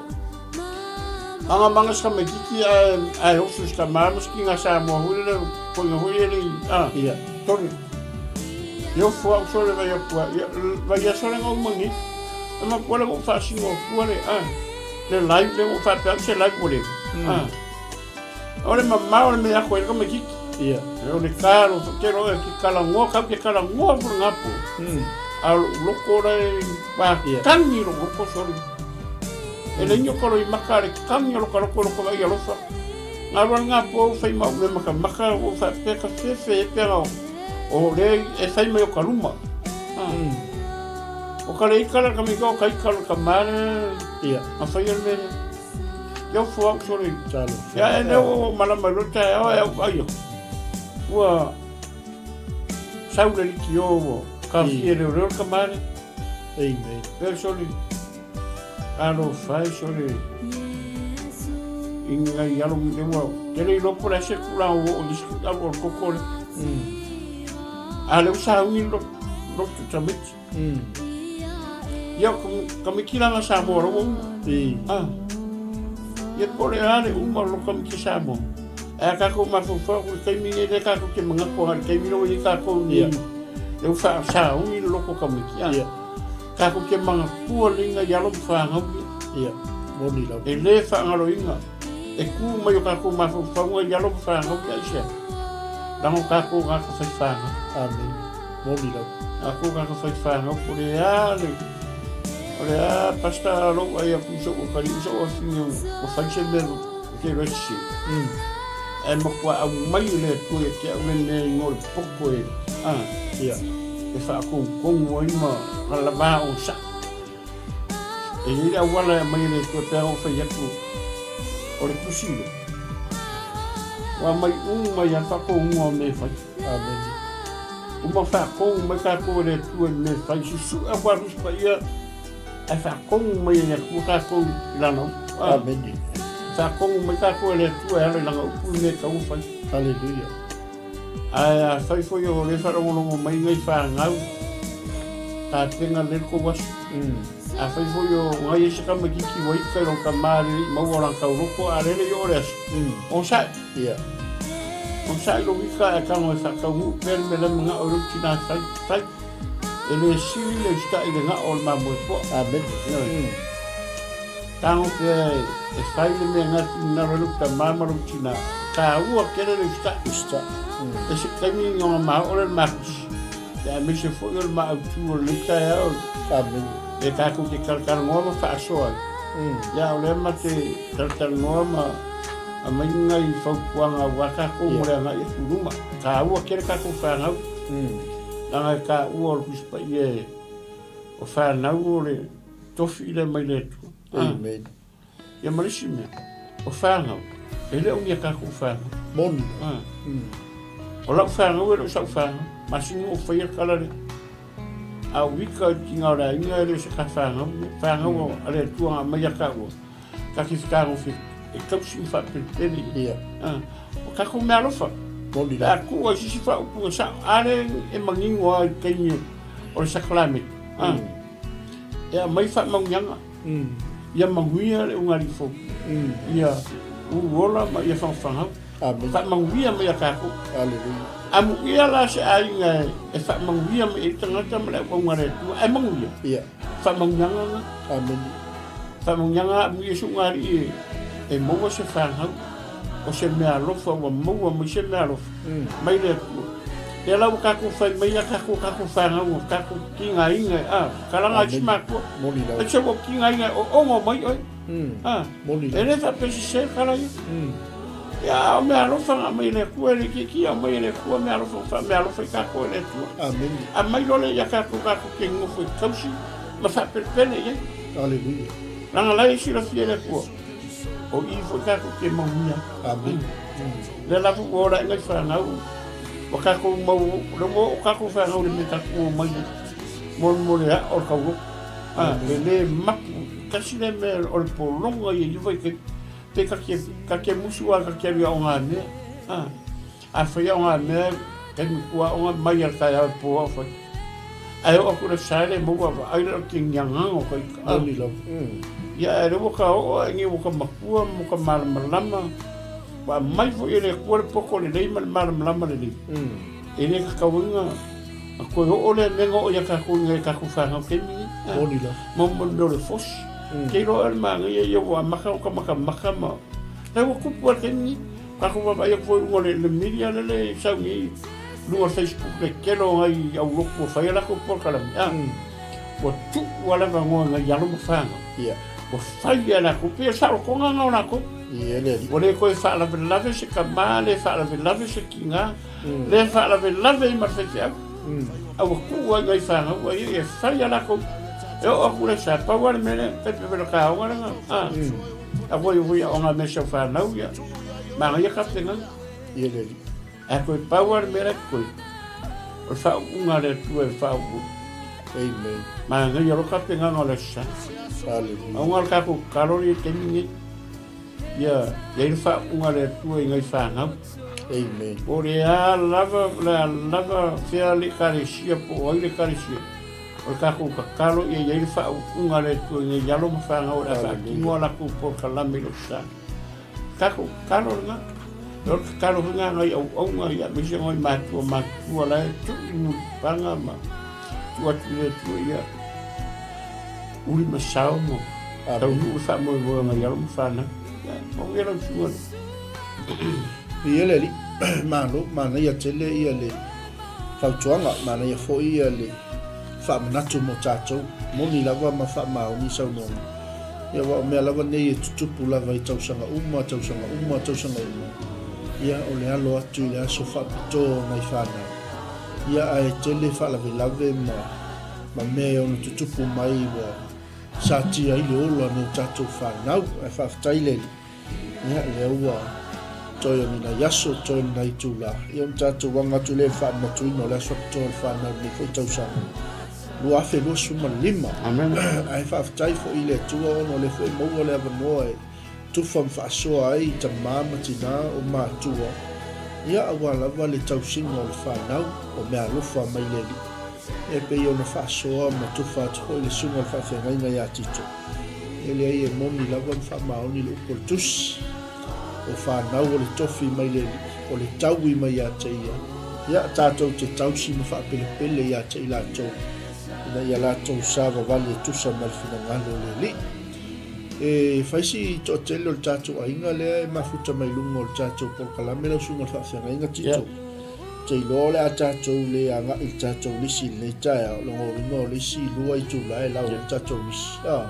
[SPEAKER 1] magamaga se tamaititi ae ae oso se tama ma se tiga Samoa foi lele koina foi lele a tole e ofo au sole vai atu ia vai aso le uma nei e matua le ua faasino atua le a le live le ua faapea atu se live ua leva a o le mamao le mea ako ai le tamaititi
[SPEAKER 2] Ia.
[SPEAKER 1] O le kalo te ro e ke kalagoa kau ke kalagoa mo le ngapo a o lou loko la e vatagi lou loko sole e le io kalo i maka le kagi o lo ka loko loko vai alofa ngalo le ngapo o fai ma o mea makamaka o faapea ka fefe e pea o le e fai mai o ka luma o ka le ika la ka mika o ka ika o ka male
[SPEAKER 2] Ia.
[SPEAKER 1] a fai o le mea Ia ofo au sole.
[SPEAKER 2] Talo.
[SPEAKER 1] Ia e leo o malama i lo taeao e au ai aku. Ua sau le liki o ua ka fia leo leo ka mare.
[SPEAKER 2] Amen.
[SPEAKER 1] Pere sole. Alo fai sole. I ngai alo le ua tele i lopo le se kula o o lisi au o koko le. A le usa ungi lo lo tamiti. Ia, kamiki la nga Samoa lo uma. Ah. Ia po le a le uma lo kamiki Samoa. Ae a kākou mafaufau i le taimi nei lea kākou te manatu agai i le taimi lea ua i ai kākou nei lea ua faasauni le loko kamiki a. Kākou te manatua le inga i alo ma fanau ia.
[SPEAKER 2] Ia, moni lava.
[SPEAKER 1] E le faagaloina e kū mai o kākou mafaufauga i alo ma fanau ia aisea. Leaga o kākou tagata fai fanau.
[SPEAKER 2] Amen. Moni lava.
[SPEAKER 1] A ko ka ka fai whanau, ko le a le, o le a pasta a lou ai aku so o kari so o fini o fai se mea o te resi. Ae matua au mai le atua ia te au le mea i ngo le poko e, a,
[SPEAKER 2] Ia.
[SPEAKER 1] e whaakongkongu ai ma ka lava o sa. E i ai le auala e aumai e le Atua pe a oo fai atu o le tusi lea. Ua aumai uma ia whaakongua o mea e fai.
[SPEAKER 2] Amene.
[SPEAKER 1] Uma whaakongu mai kākou e le Atua i mea e fai. Susu'e aua Tusi Paia ae whaakongu mai e le Atua kākou i Lana upu.
[SPEAKER 2] Amene.
[SPEAKER 1] Whaakongu mai kākou e le Atua e ala i Lana upu i mea e tatau ona fai.
[SPEAKER 2] Haleluia.
[SPEAKER 1] Ae afai foi o le faalogologo mai ngai fanau, tapena lelei le tou aso. Afai foi o ngai ai se tamaititi ua ika i lona tama lelei maua o lana tauloko a lele i oo le aso, onosai.
[SPEAKER 2] Ia.
[SPEAKER 1] Onosai lou ika ae tago e faataunuu pea le mea la e manao i lou tina e fai, fai. E le sili le usitai i le gao o le mamoe puaa.
[SPEAKER 2] Amene.
[SPEAKER 1] Ioe. Tago pea e fai le mea na finagalo ai lou tama ma lou tina, taua tele le usitai.
[SPEAKER 2] Usitai.
[SPEAKER 1] E se taimi ina ona mao'o lea le malosi, ia aemaise foi o le maautu o lenei taeao
[SPEAKER 2] Amene.
[SPEAKER 1] e tatou te talatalanoa ma faasoa ai. Ia o lea ma te talatalanoa ma aumai nai fautuaga aua tatou mo le agai atu i luma. Taua tele tatou fanau, leaga e taua o le Tusi Paia e o fanau o le tofi lea mai le Atua.
[SPEAKER 2] Amen.
[SPEAKER 1] Ia ma le isi mea, o fanau, e le o ni a tatou fanau.
[SPEAKER 2] Moni.
[SPEAKER 1] Ah. O lau fanau e le o sau fanau. Masini o faia le tala lea. A o ika i tina o le aiga e le o se ta fanau. Fanau o a le Atua na aumai ia taua. Ta te fetagofi e tausi ma faapelepele.
[SPEAKER 2] Ia.
[SPEAKER 1] Ah. O tatou mea alofa.
[SPEAKER 2] Moni
[SPEAKER 1] Pe a tuu ai se isi faaupuga sao, a lea e manino lava i le taimi o le sakalamene. Ah. E aumai faamanuiaga. Ia manuia le ugalifu. Ia uluola ma ia fagafagau.
[SPEAKER 2] Amen.
[SPEAKER 1] Faamanuia mai ia tatou.
[SPEAKER 2] Hallelujah.
[SPEAKER 1] Amuia la se aiga e faamanuia mai ai tagata ma le auauna a le Atua. Ae manuia.
[SPEAKER 2] Ia.
[SPEAKER 1] Faamanuiaga na.
[SPEAKER 2] Amen.
[SPEAKER 1] Faamanuiaga amuia se ugalii e maua se fanau. O se mea alofa ua maua mai se mea alofa mai le Atua. Lea la ua tatou fai mai a tatou tatou fanau o tatou tigaina a kalaga ai si matua.
[SPEAKER 2] Moni lava.
[SPEAKER 1] Ai se ua tigaina e oogo mai oe. A, e le faapea sese tala ia. Ia, a o meaalofa na aumai e le Atua, e le itiitia aumai e le Atua meaalofa, ua faameaalofa i tatou e le Atua.
[SPEAKER 2] Amene.
[SPEAKER 1] Aumai loa lea ia tatou, tatou te nonofo e tausi ma faapelepele i ai.
[SPEAKER 2] Aleluia.
[SPEAKER 1] Leaga la e silafia e le Atua, o i foi tatou te manuia.
[SPEAKER 2] Amene.
[SPEAKER 1] Lea lava ua ola ai nai fanau, ua tatou mau, lea ua oo tatou fanau i le mea tatou omai ai, mo mo le ao o le tauloto. A, e le mapu, tasi lea mea o le pologa ia i ia vaitaimi. Pe ta te, ta te musu lava ta te alu i aogamea. A, afai aogamea, taimi tua aoga mai lava i le taeao e po ao fai. Ae oo atu i le aso e le maua vaai la o te niagaga o ka ita.
[SPEAKER 2] Moni lava.
[SPEAKER 1] Ia ae lea ua ta oo ae nei ua ta matua ma ua ta malamalama. Ua aumai foi e le Atua le poto lelei ma le malamalama lelei. E le tatauina na toe oo lea mea na oo ia tatou i nai a tatou fanau taimi nei.
[SPEAKER 2] Moni lava.
[SPEAKER 1] Mo mo le mea o le fosi. Te iloa le manaia ia ua amata ona matamata ma la ua tupu lava le taimi nei. Tatou vaavaai atu foi i luga o le media lele e sau nei i luga o le Facebook le tele o nai aulotu ua fai a latou polokalame a ua tuu lava le avanoa i nai alo ma fanau.
[SPEAKER 2] Ia.
[SPEAKER 1] Ua fai e latou pei o le saolotoga lena o latou.
[SPEAKER 2] Ia le alii.
[SPEAKER 1] Ua le toe faalavelave se tama, le faalavelave se tina, le faalavelave ai ma le faifeau. A ua tuu ai nai fanau a ia e fai a latou. E oo atu le sa, pau lava le mea lea, pepe taoga lena. A, a voi voi aoga mea sau fanau ia. Manaia tapenaga.
[SPEAKER 2] Ia le alii.
[SPEAKER 1] Ae toe pau lava le mea la e totoe, o le faauuga a le Atua e faauu.
[SPEAKER 2] Amen.
[SPEAKER 1] Manaia loa tapenaga o le Aso Sa.
[SPEAKER 2] Hallelujah.
[SPEAKER 1] Auga le tatou tatalo lea i le taimi lenei. Ia i ai le faauuga a le Atua i nai fanau.
[SPEAKER 2] Amen.
[SPEAKER 1] Po o le a lava, le a lava fea le ekalesia po o ai le ekalesia, o le tatou tatalo ia i ai le faauuga a le Atua i nai alo ma fanau o le a faatino a latou polokalame i le Aso Sa. Tatou tatalo lena. O le tatalo foi lena a nai auauna ia aemaise nai matua matutua la e tuu i mulipaga ma tuu atu i le Atua ia uli ma sao ma taunuu le faamoemoe o nai alo ma fanau. Ia, manuia lau susuga.
[SPEAKER 2] Ia le alii, malo, manaia tele ia le fautuaga, manaia foi ia le faamanatu mo tatou, moni lava ma faamaoni saunoaga. Ia aua o mea lava nei e tutupu lava i tausaga uma, tausaga uma, tausaga uma, ia o le alo atu i le aso faapitoa o nai fanau. Ia ae tele faalavelave ma ma mea e ono tutupu mai ua satia ai le ola o nai o tatou fanau. Ae faafetai le Alii. Ia, lea ua toe o ni nai aso, toe o ni nai itula, ia ona tatou aga atu lea i le faamanatuina o le aso faapitoa o le fanau i lenei foi tausaga 2025.
[SPEAKER 1] Amen.
[SPEAKER 2] Ae faafetai foi i le Atua ona o lea foi e maua le avanoa e tufa ma faasoa ai i tama ma tina o matua, ia aua lava le tausiga o le fanau, o meaalofa mai le Alii. E pei ona faasoa ma tufa atu foi le susuga o le faafeagaiga ia Tito. E leai e moni lava ma faamaoni le upu o le Tusi, O fanau o le tofi mai le Alii, o le taui mai ia te Ia, ia tatou te tausi ma faapelepele ia te i latou, ina ia latou savavali e tusa ma le finagalo o le Alii. E fai si toatele o le tatou aiga lea e mafuta mai luga o le tatou polokalame lau susuga i le faafeagaiga Tito.
[SPEAKER 1] Yeah.
[SPEAKER 2] Te iloa o le a tatou le agai i le tatou lisi i lenei taeao, lona uiga o le isi lua itula e lau ai le tatou lisi. A,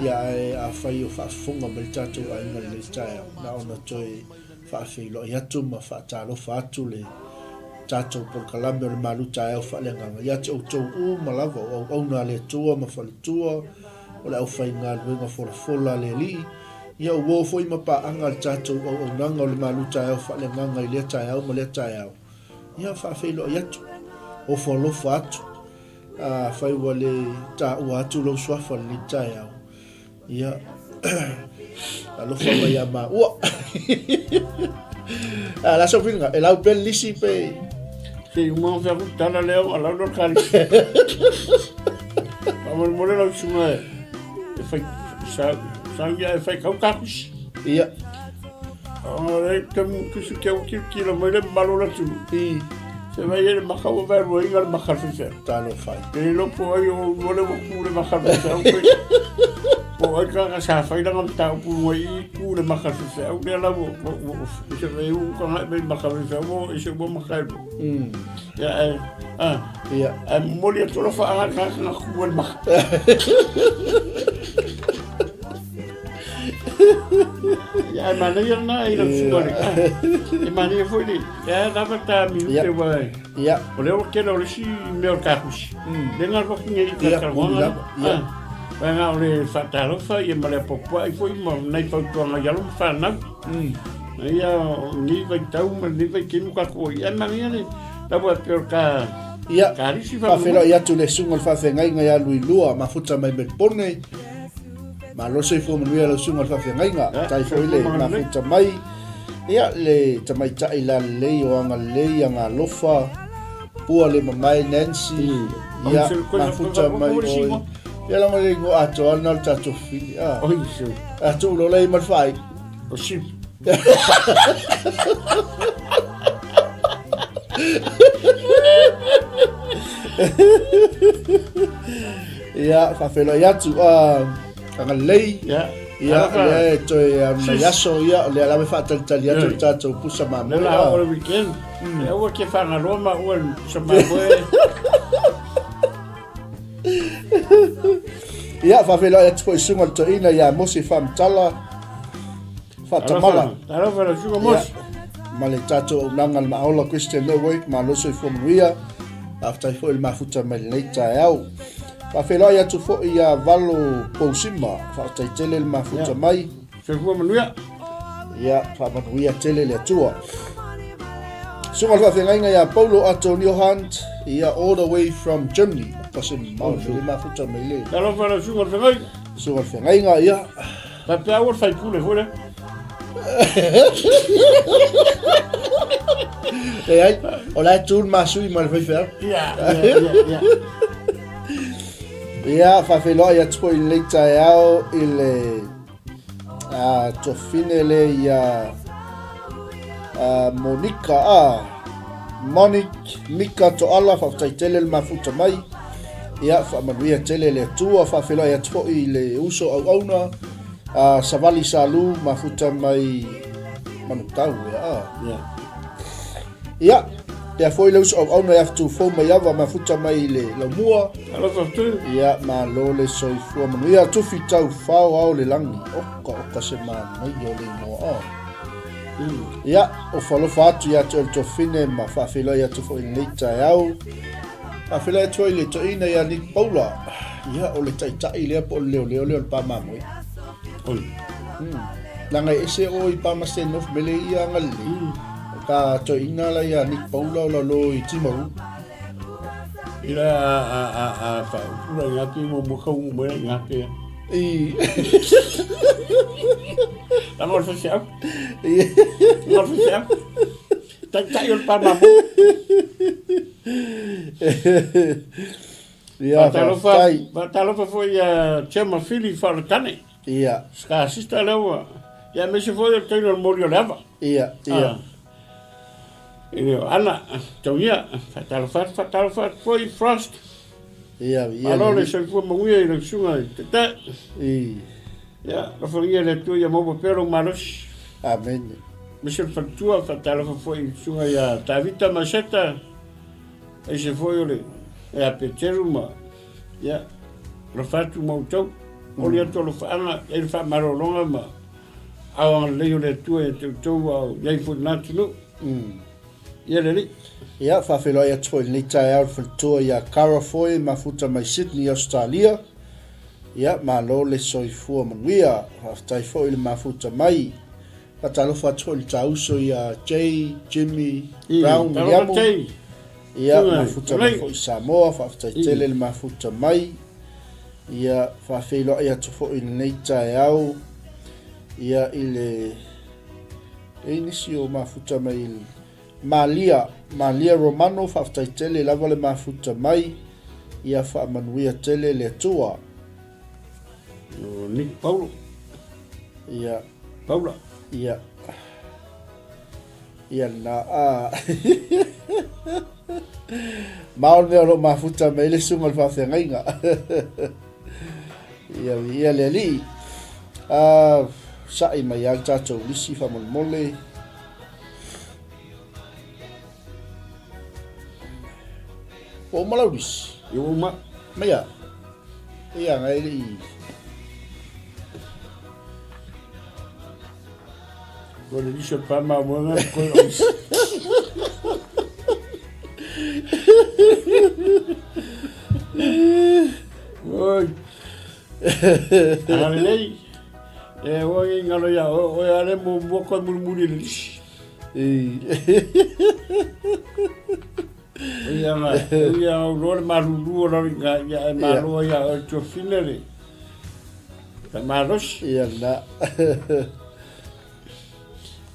[SPEAKER 2] ia ae afai o faafofoga mai le tatou aiga i lenei taeao, na ona toe faafeiloai atu ma faatalofa atu le tatou polokalame o le Malu Taeao Faaleagaga ia te outou uma lava o auauna a le Atua ma faletua o le aufaigaluega folafola a le Alii. Ia uo foi ma paaga le tatou auaunaga o le malu taeao faaleagaga i lea taeao ma lea taeao. Ia faafeiloai atu, ofo alofa atu, afai ua le taua atu lou suafa i lenei taeao, ia alofa mai ia maua. A la sau finga, e lau pea le lisi pe...
[SPEAKER 1] Se i uma fea ku tala lea o lau lo kali. Faamolemole lau susuga e fai sa sa ia e fai kau kakusi.
[SPEAKER 2] Ia.
[SPEAKER 1] O le te mu kusi ke u kilo mai le malo la tulu.
[SPEAKER 2] I.
[SPEAKER 1] Se vai ele maka ua vai rua inga le maka le
[SPEAKER 2] Talo fai.
[SPEAKER 1] Te lo po ai o ua le ua ku le maka le au pe. Po ai ka ka sa fai langa mta upu ngoi i ku le maka le au le la ua se vai u ka ngai mai maka le au o se ua maka le. Ia e ah
[SPEAKER 2] Ia.
[SPEAKER 1] Ae momoli atu alofa aga ka ka ku le maka. Ia, ae manaia lena i lau susuga le, e manaia foi le, e lava ta minute ua,
[SPEAKER 2] Ia.
[SPEAKER 1] O lea ua tele o le isi mea o le tapusi. Le na alu atu nei i
[SPEAKER 2] Ia,
[SPEAKER 1] talanoaga.
[SPEAKER 2] moni lava, ia.
[SPEAKER 1] Vaega o le faatalofa ia ma le apoapoai foi ma nai fautuaga i alo ma fanau. Ia, o lenei vaitau ma lenei vaitaimi ua tatou ai. Ae manaia le lava e pei o le ta
[SPEAKER 2] Ia,
[SPEAKER 1] kalisi
[SPEAKER 2] faafeiloai atu i le susuga o le faafeagaiga ia Luilua, mafuta mai Melipone. Malo le soifua manuia lau susuga i le faafeagaiga.
[SPEAKER 1] Ia,
[SPEAKER 2] Tai foi le
[SPEAKER 1] soifua manuia.
[SPEAKER 2] mafuta mai. Ia, le tamaitai lalelei o Agalelei, Agalofa, Pua le mamae Nancy. Ia, mafuta mai oi. Ia laga le igoa atoa lena o le tatou fili. Ah.
[SPEAKER 1] Oi, se.
[SPEAKER 2] A tuu loa lea i ma le fai.
[SPEAKER 1] O si.
[SPEAKER 2] Ia, faafeiloai atu. Ah, Agalelei.
[SPEAKER 1] Ia.
[SPEAKER 2] Ia, lea e toe alu nai aso, ia, o lea lava e faatalitali atu le tatou pusa mamoe.
[SPEAKER 1] Lea la o le weekend. E aua ke whangaloa ma ua le pusa mamoe.
[SPEAKER 2] Ia, faafeiloai atu foi i susuga i le toeaina ia Mose Faamatala, Faatamala.
[SPEAKER 1] Talofa lau susuga Mose.
[SPEAKER 2] Ma le tatou auaunaga le Maaola Christian Network, malo soifua manuia. Faafetai foi i le mafuta mai lenei taeao. Faafeiloai atu foi ia Valo Pousima, faafetai tele le mafuta mai.
[SPEAKER 1] Soifua manuia.
[SPEAKER 2] Ia, faamanuia tele le Atua. Susuga le faafeagaiga ia Paulo Atonio Hunt, ia all the way from Germany. Pase mamao le mafuta mai le.
[SPEAKER 1] Talofa lau susuga le feagaiga.
[SPEAKER 2] Susuga le feagaiga, ia.
[SPEAKER 1] Faapea ua le faipule foi lea.
[SPEAKER 2] Leai, o la e tu le masui ma le faifeau.
[SPEAKER 1] Ia, ia, ia, ia.
[SPEAKER 2] Ia, faafeiloai atu foi i lenei taeao i le a, tofine le ia a, Monica, a, Monique Mika Toala, faafetai tele le mafuta mai. Ia, faamanuia tele le Atua, faafeiloai atu foi i le uso auauna, a Savali Salu, mafuta mai Manukau, ea, a.
[SPEAKER 1] Ia.
[SPEAKER 2] Ia, pea foi le uso auauna ia Fetufou Maiava, mafuta mai i le Laumua.
[SPEAKER 1] Alofa Fetu.
[SPEAKER 2] Ia, malo le soifua manuia, Tufi tau fao ao le lagi, oka oka se manaia o le igoa, a. Ia, ofo alofa atu ia te oe le Tuafine ma faafeiloai atu foi i lenei taeao. Faafeiloai atu foi i le toeaina ia Nick Paula. Ia, o le taitai lea po o le leoleo lea o le pa mamoe.
[SPEAKER 1] Oi.
[SPEAKER 2] Leaga e ese o i Palmerston North mele ia agalelei. O ka toeaina la ia Nick Paula o lalo i Timaru.
[SPEAKER 1] Ila a a a a whaupura i ngā te mo mo kau mo i ngā te.
[SPEAKER 2] I.
[SPEAKER 1] Langa o le whawhiau. Langa o le whawhiau. Taitai o le pāmamo.
[SPEAKER 2] Ia,
[SPEAKER 1] Faatalofa,
[SPEAKER 2] faafetai.
[SPEAKER 1] faatalofa foi ia Chairman Fili Faalatane.
[SPEAKER 2] Ia.
[SPEAKER 1] Ska sister lea ua. Ia aemaise foi o le taimi o le moli o le ava.
[SPEAKER 2] Ia, ia.
[SPEAKER 1] Ah. E le o Ana, Taunia, faatalofa atu, faatalofa atu foi Frost.
[SPEAKER 2] Ia, ia.
[SPEAKER 1] Malo le soifua manuia i lau susuga i le Taitai.
[SPEAKER 2] I.
[SPEAKER 1] Ia, alofagia e le Atua ia maua pea lou malosi.
[SPEAKER 2] Amene.
[SPEAKER 1] Aemaise le faletua, faatalofa foi i le susuga ia Tavita Maseta, aemaise foi o le ia Peteru ma, ia, alofa atu ma outou. Momoli atu alofaaga, i ai le faamalologa ma ao agalelei o le Atua ia te outou a o i ai foi i lena atunuu. Ia le Alii.
[SPEAKER 2] Ia, faafeiloai atu foi i lenei taeao le faletua ia Cara Foy, mafuta mai Sydney, Ausetalia. Ia, malo le soifua manuia. Faafetai foi le mafuta mai. Faatalofa atu foi i le taauso ia Jay, Jimmy, Brown,
[SPEAKER 1] Talofa
[SPEAKER 2] Miriamu.
[SPEAKER 1] Jay.
[SPEAKER 2] Ia,
[SPEAKER 1] Tua,
[SPEAKER 2] mafuta mai
[SPEAKER 1] tulai.
[SPEAKER 2] foi i Samoa. Faafetai tele le mafuta mai. Ia, faafeiloai atu foi i lenei taeao. Ia, i le... E i nisi o mafuta mai i Malia, Malia Romano, faafetai tele lava le mafuta mai. Ia faamanuia tele le Atua.
[SPEAKER 1] O Nick Paulo.
[SPEAKER 2] Ia.
[SPEAKER 1] Paula.
[SPEAKER 2] Ia. Ia lena. Ah. Mao le mea o lo o mafuta mai le susuga i le faafeagaiga. Ia, ia le alii. Ah, sa'i mai lava le tatou lisi faamolemole. Ua uma lau lisi?
[SPEAKER 1] Ia ua uma.
[SPEAKER 2] Mai a? Ia, ngai le i.
[SPEAKER 1] Ko le lisi o le pama o moenga ma koe o isi. Oi. Agalelei. E oe i ngalo ia oe, oe ale mo mua koe mulimuli i le lisi. Ia nga, ia au loa le malulu o lalo i nga, ia e maloa ia oe tuafine le. Ka malosi.
[SPEAKER 2] Ia na.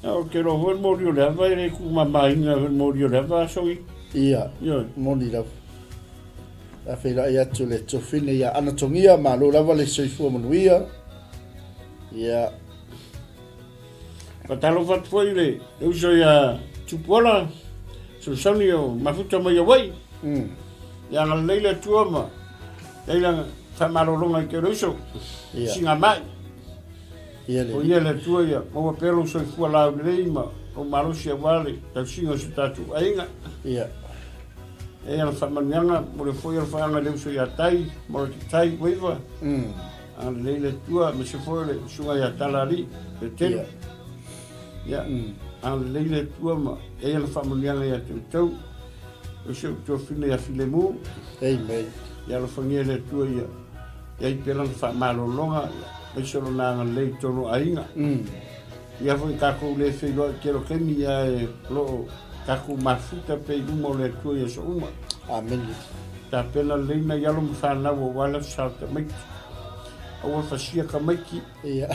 [SPEAKER 1] Ou te iloa foi le moli o le ava e le tumamaina foi le moli o le ava aso i.
[SPEAKER 2] Ia,
[SPEAKER 1] Ioe.
[SPEAKER 2] moni lava. A feiloai atu le tofine ia Anatongia, malo lava le soifua manuia. Ia.
[SPEAKER 1] Faatalofa atu foi i le uso ia Tupuola, Samisoni o Mafuta mai Hawaii. Ia agalelei le Atua ma i ai lana faamalologa i te uso.
[SPEAKER 2] Ia.
[SPEAKER 1] Singa mai.
[SPEAKER 2] Ia le
[SPEAKER 1] O ia le Atua ia maua pea lou soifua laulelei ma lou malosi aua le tausiga o so tatou aiga.
[SPEAKER 2] Ia.
[SPEAKER 1] E ana faamanuiaga mo le foi alofaaga i le uso ia Tai, mo le Tai Waiva. Agalelei le Atua aemaise foi o le susuga ia Talaalii Petelo.
[SPEAKER 2] Ia.
[SPEAKER 1] Ia, agalelei le Atua ma i ai ana faamanuiaga ia te outou. O si ou tuafine ia Filemu.
[SPEAKER 2] Amen.
[SPEAKER 1] Ia alofagia e le Atua ia i ai pea lana faamalologa, aemaise o lona agalelei i totonu o aiga. Ia foi tatou le feiloai i tele o taimi, ae o lo o tatou mafuta pea i luma o le Atua i aso uma.
[SPEAKER 2] Amene.
[SPEAKER 1] Tapena lelei nai alo ma fanau aua le aso sa o tamaiti. Aua fasia tamaiti.
[SPEAKER 2] Ia.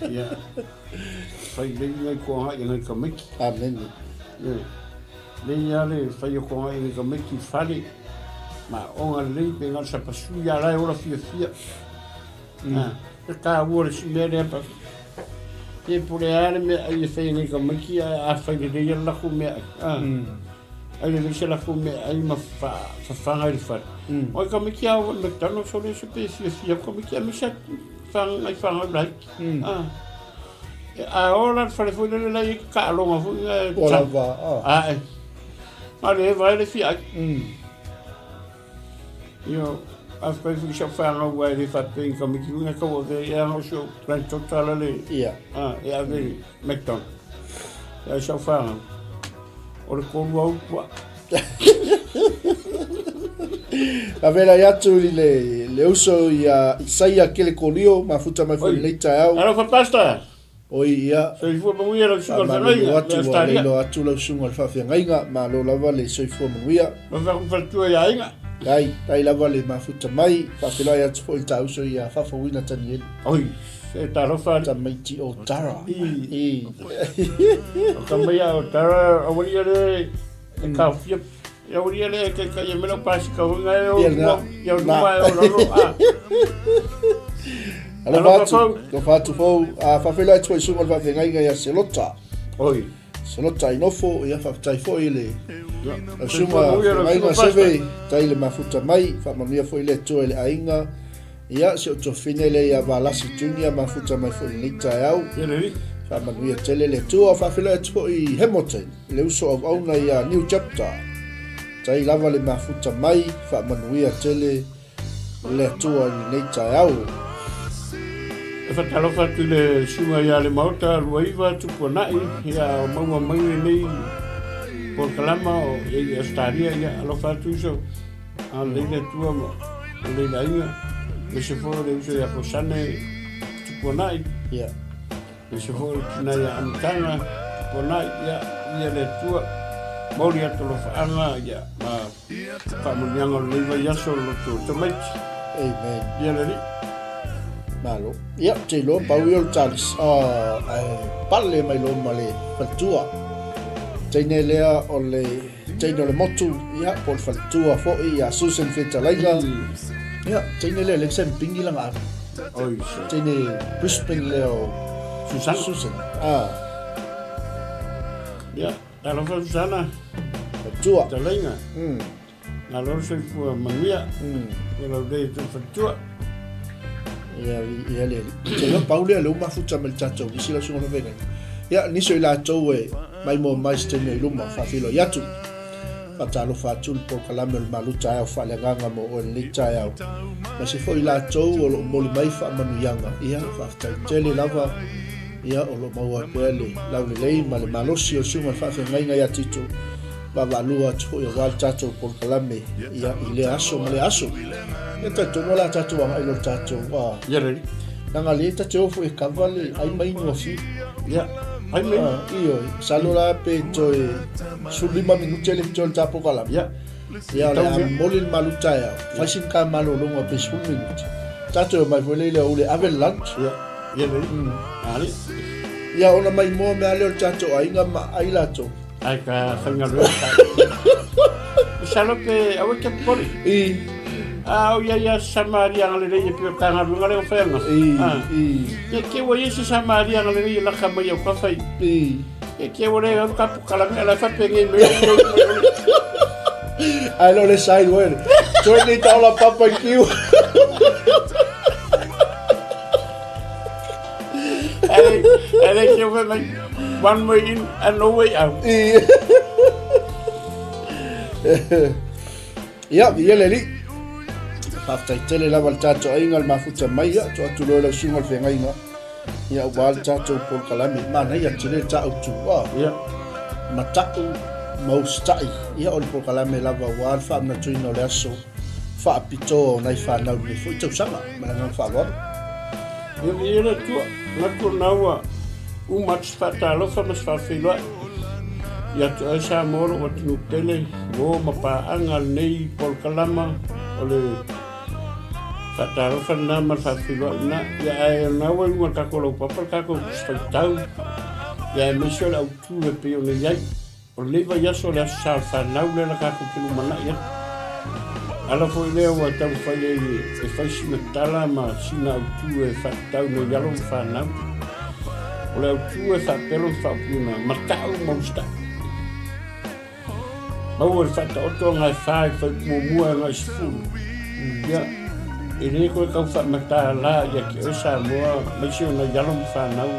[SPEAKER 1] Ia. Fai lelei nai toaga i nai tamaiti.
[SPEAKER 2] Amene.
[SPEAKER 1] Ia. Lelei lava le fai o toaga i nai tamaiti i fale. Ma aoga lelei pe na o le sapasui lava la e ola fiafia. E taua le isi mea lea pa. Pe po o le a le meaai e fai e nai tamaiti ae a fai lelei lava le latou meaai. Ai lelei se latou meaai ma fafaga i le fale. O ai tamaiti lava o i McDonald's o le isi pe fiafia atu tamaiti aemaise lava nai fanau laiti. A o la le fale foi lele la e i ai taaloga foi na e
[SPEAKER 2] Ua lava,
[SPEAKER 1] Ae. Na o le eva ai le fia ai. Io, faafetai foi i sau fanau aua e le faapea i ni tamaiti foi na tau avea i ai o si ou granddaughter la le
[SPEAKER 2] Ia.
[SPEAKER 1] e ave i McDonald. Ia sau fanau, o le 3 au puaa.
[SPEAKER 2] Faafeiloai atu i le, le uso ia Isaia Kelekolio, mafuta mai foi i lenei taeao.
[SPEAKER 1] Alofa Pastor!
[SPEAKER 2] Oi ia.
[SPEAKER 1] Soifua manuia lau susuga i le
[SPEAKER 2] Faamalulu
[SPEAKER 1] feagaiga
[SPEAKER 2] atu
[SPEAKER 1] i
[SPEAKER 2] ua
[SPEAKER 1] Australia.
[SPEAKER 2] leiloa atu lau susuga i le faafeagaiga, malo lava le soifua manuia.
[SPEAKER 1] Alofa aku faletua i aiga.
[SPEAKER 2] Dai, dai lava le mafuta mai, faafeiloai atu foi i le ta uso ia Faafouina Tanielu.
[SPEAKER 1] Oi, se talofa ali.
[SPEAKER 2] Tamaiti o Tara.
[SPEAKER 1] I.
[SPEAKER 2] I.
[SPEAKER 1] O ka mai a o Tara, awalia le e kaofia E aulia le ke ka ia mela pasi ka hunga e o
[SPEAKER 2] Ia na.
[SPEAKER 1] ia o luma e o lalo a.
[SPEAKER 2] Alofa atu, alofa atu fou. A faafeiloai atu foi i susuga o le faafeagaiga ia Selota.
[SPEAKER 1] Oi.
[SPEAKER 2] Selota i nofo, ia faafetai foi i le lau susuga faafeagaiga Seve, tai le mafuta mai, faamanuia foi le Atua i le aiga. Ia, si ou tuafafine lea ia Valasi Junior, mafuta mai foi i lenei taeao. Faamanuia tele le Atua. Faafeiloai atu foi i Hamilton. Le uso auauna ia New Chapter. Tai lava le mafuta mai, faamanuia tele le Atua i lenei taeao.
[SPEAKER 1] E faatalofa atu i le susuga ia Lemaota Luaiva Tupuanai, ia o maua mai lenei polokalama o i Ausetalia, ia alofa atu uso, agalelei le Atua ma agalelei le aiga, aemaise foi o le uso ia Kosane Tupuanai.
[SPEAKER 2] Ia.
[SPEAKER 1] Aemaise foi o le tina ia Amataga Tupuanai, ia, ia le Atua, mauli atu alofaaga, ia, ma faamanuiaga o lenei vaiaso o le loto tamaiti.
[SPEAKER 2] Amen.
[SPEAKER 1] Ia le Alii.
[SPEAKER 2] Malo. Ia, ou te iloa pau ia o le talis, ah, ae pale mai loa ma le faletua. Teine lea o le teine o le motu, ia, po o le faletua foi ia Susan Fetalaiga. Ia, teine lea le sem pingi langa ave.
[SPEAKER 1] Oi, se.
[SPEAKER 2] Teine Brisbane lea o
[SPEAKER 1] Susana.
[SPEAKER 2] Susan. Ah.
[SPEAKER 1] Ia, talofa Susana.
[SPEAKER 2] Faletua.
[SPEAKER 1] Fetalaiga. Malo le soifua manuia. Ia lau lei e faletua.
[SPEAKER 2] Ia, ia le, te iloa pau lea lea ua mafuta mai le tatou nisi lau susuga Lovena. Ia, nisi o i latou e maimoa mai se taimi o i luma, faafeiloai atu. Faatalofa atu le polokalame o le Malu Taeao Faaleagaga mo oe lenei taeao. Aemaise foi i latou o lo o momoli mai faamanuiaga, ia, faafetai tele lava. Ia, o lo o maua ai pea le laulelei ma le malosi o le susuga i le faafeagaiga ia Tito, vaavaalua atu foi aua le tatou polokalame ia, i lea aso ma lea aso. Ia talitonu o le a tatou agai loa i le tatou a.
[SPEAKER 1] Ia lelei.
[SPEAKER 2] Leaga lea ta te o foi e kava le ai ma inu a fiu.
[SPEAKER 1] Ia, ai ma inu.
[SPEAKER 2] Ioe, masalo la pe toe 15 minute le toe le ta polokalame.
[SPEAKER 1] Ia.
[SPEAKER 2] Ia, o le a momoli le malu taeao, fai sina ta malologa pe 10 minute. Tatou omai foi lea i le aoauli e ave le lunch.
[SPEAKER 1] Ia, ia lelei. Ali.
[SPEAKER 2] Ia, ona maimoa mea lea o le tatou aiga ma ai latou.
[SPEAKER 1] Ai ka faigaluega ta. Masalo pe aua e te popole.
[SPEAKER 2] I.
[SPEAKER 1] A o ia ia Samaria agalelei e pei o ta galuega lea ua fai ananafi.
[SPEAKER 2] I, i.
[SPEAKER 1] Ia te ua i ai se Samaria agalelei e laka mai au kafa i.
[SPEAKER 2] I.
[SPEAKER 1] Ia te ua le au ka pukalame ala faapenei mai au.
[SPEAKER 2] Ai lo le sai ue. Toe ni taola papa i kiu.
[SPEAKER 1] Ai, ai ke ua mai one way in and no way out.
[SPEAKER 2] I. Ia, ia le alii. Faafetai tele lava le tatou aiga le mafuta mai ia, tuu atu loa i lau susuga le feagaiga. Ia aua le tatou polokalame, manaia tele le ta autu. Ah,
[SPEAKER 1] Ia.
[SPEAKER 2] Mata'u ma usitai. Ia o le polokalame lava aua le faamanatuina o le aso faapitoa o nai fanau i lenei foi tausaga. Ma le agaga faaaloalo.
[SPEAKER 1] Ia, ia le Atua, manatu o lena ua uma atu se faatalofa ma se faafeiloai ia te oe Samoa lou atunuu pele, uo ma paaga lenei polokalama o le faatalofa lena ma le faafeiloai lena. Ia ae o lena ua i luga o le tatou laupapa le tatou Tusi Faitau, ia aemaise o le autu e pei ona i ai. O lenei vaiaso o le Aso Sa o le Fanau lea la tatou te lumanai atu. Ala foi lea ua taumafai ai e fai sina tala ma sina autu e faatatau nei alo ma fanau. O le autu e faapea lona faaupuina, mata'u ma usitai. Maua i le faataoto agaefa i le fuaiupu muamua e agai 10. Ia, e le toe tau faamatala ia te oe Samoa, aemaise o nai alo ma fanau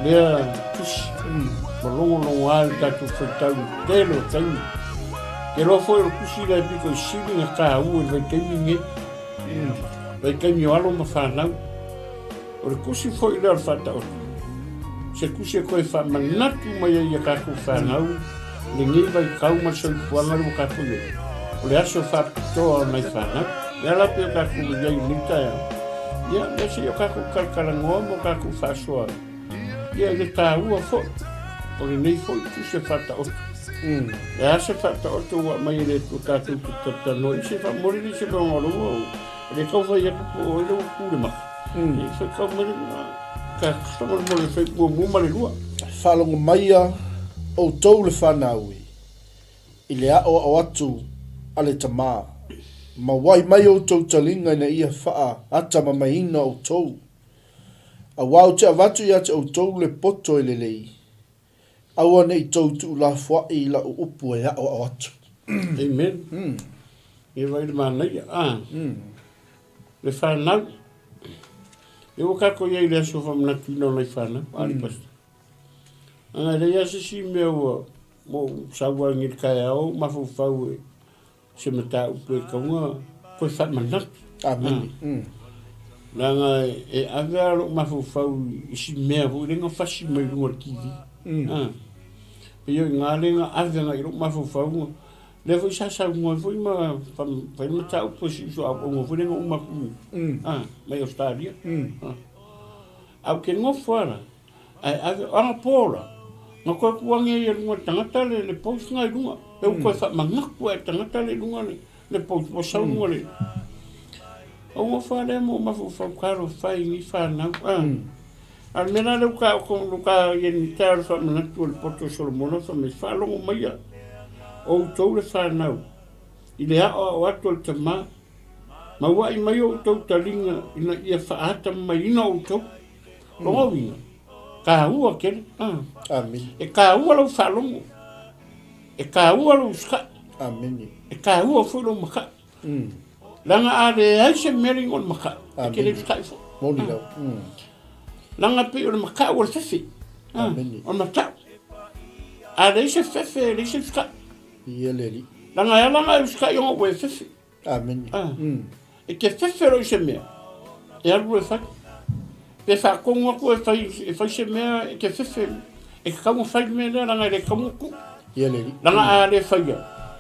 [SPEAKER 1] lea tusi ma logologoa i le tatou faitau i le tele o taimi. Te iloa foi o le tusi lea e pito i sili ona taua i le vaitaimi lenei, vaitaimi o alo ma fanau. O le tusi foi lea o le Faataoto, se tusi e toe faamanatu mai ai i a tatou fanau lenei vaitau ma le soifuaga lea ua tatou i ai. O le aso faapitoa o nai fanau. E ala pei o tatou i ai i lenei taeao, ia, lea se i o tatou talatalanoa ma o tatou faasoa ia i le taua foi o lenei foi tusi e Faataoto. E a se Faataoto ua aumai e le Atua tatou te talatalanoa ai, se faamomoli le isi mea o lou E le tau fai atu po o ai lea ua tu le maka. E fai tau mai le ka faamolemole fai muamua ma le lua.
[SPEAKER 2] Faalogo maia outou le fanau e, i le aʻoaʻo atu a le Tama, ma uaʻi mai outou taliga ina ia faatamamaiina outou. Aua ou te avatu ia te outou le poto e lelei, Aua ne i tou tuulafoaʻi i laʻu upu e aʻoaʻo atu.
[SPEAKER 1] Amen. Ia vaai le manaia. Ah. Le fanau. Lea ua tatou i ai i le aso faamanatuina o nai fanau, a le pastor. Ana e leai lava se isi mea ua ou sau ai i le taeao ou mafaufau e se mataupu e tatau ona toe faamanatu.
[SPEAKER 2] Amene.
[SPEAKER 1] Leaga e ave lava lou mafaufau i si mea foi lea na fasi mai luga o le TV. Pei o i ina lea na ave agai i lou mafaufau, lea foi sa saunoa ai foi ma fai le mataupu a si uso auauna foi lea na uma atu mai Ausetalia. Ae ou te nofo lava la, Ae ave, o anapo la, na toe tuu ane ai e luga o le tagata le, le post na i luga. Pe ua toe faamanatu lava e le tagata le i luga le, le post, ua sau luga le... Ou nofo lava lea ma ou mafaufau, talofa e i nei fanau. A, a o le mea la lea ua taoto, ua ta i ai nei taeao i le faamanatu o le poto o Solomona fai mai, faalogo maia outou le fanau i le aoao atu a le tama, mauai mai outou taliga ina ia faatamamaiina outou. Lona uiga, taua tele.
[SPEAKER 2] Amene.
[SPEAKER 1] E taua lau faalogo. E taua lou usitai.
[SPEAKER 2] Amene.
[SPEAKER 1] E taua foi lou makaʻu. Leaga a leai se mea le igoa o le makaʻu, e te le usitai foi.
[SPEAKER 2] Moni lava.
[SPEAKER 1] Leaga pei o le makaʻu o le fefe.
[SPEAKER 2] Amene.
[SPEAKER 1] O le mataʻu. A leai se fefe, e leai se usitai.
[SPEAKER 2] Ia le Alii.
[SPEAKER 1] Leaga e ala ona e usitai ona ua e fefe.
[SPEAKER 2] Amene.
[SPEAKER 1] E te fefe loa i se mea, e alu loa e fai. Pe faatonu atu e fai, e fai se mea e te fefe, e tatau ona fai le mea lea leaga e le tatau ona tuu.
[SPEAKER 2] Ia le alii.
[SPEAKER 1] Leaga a le faia,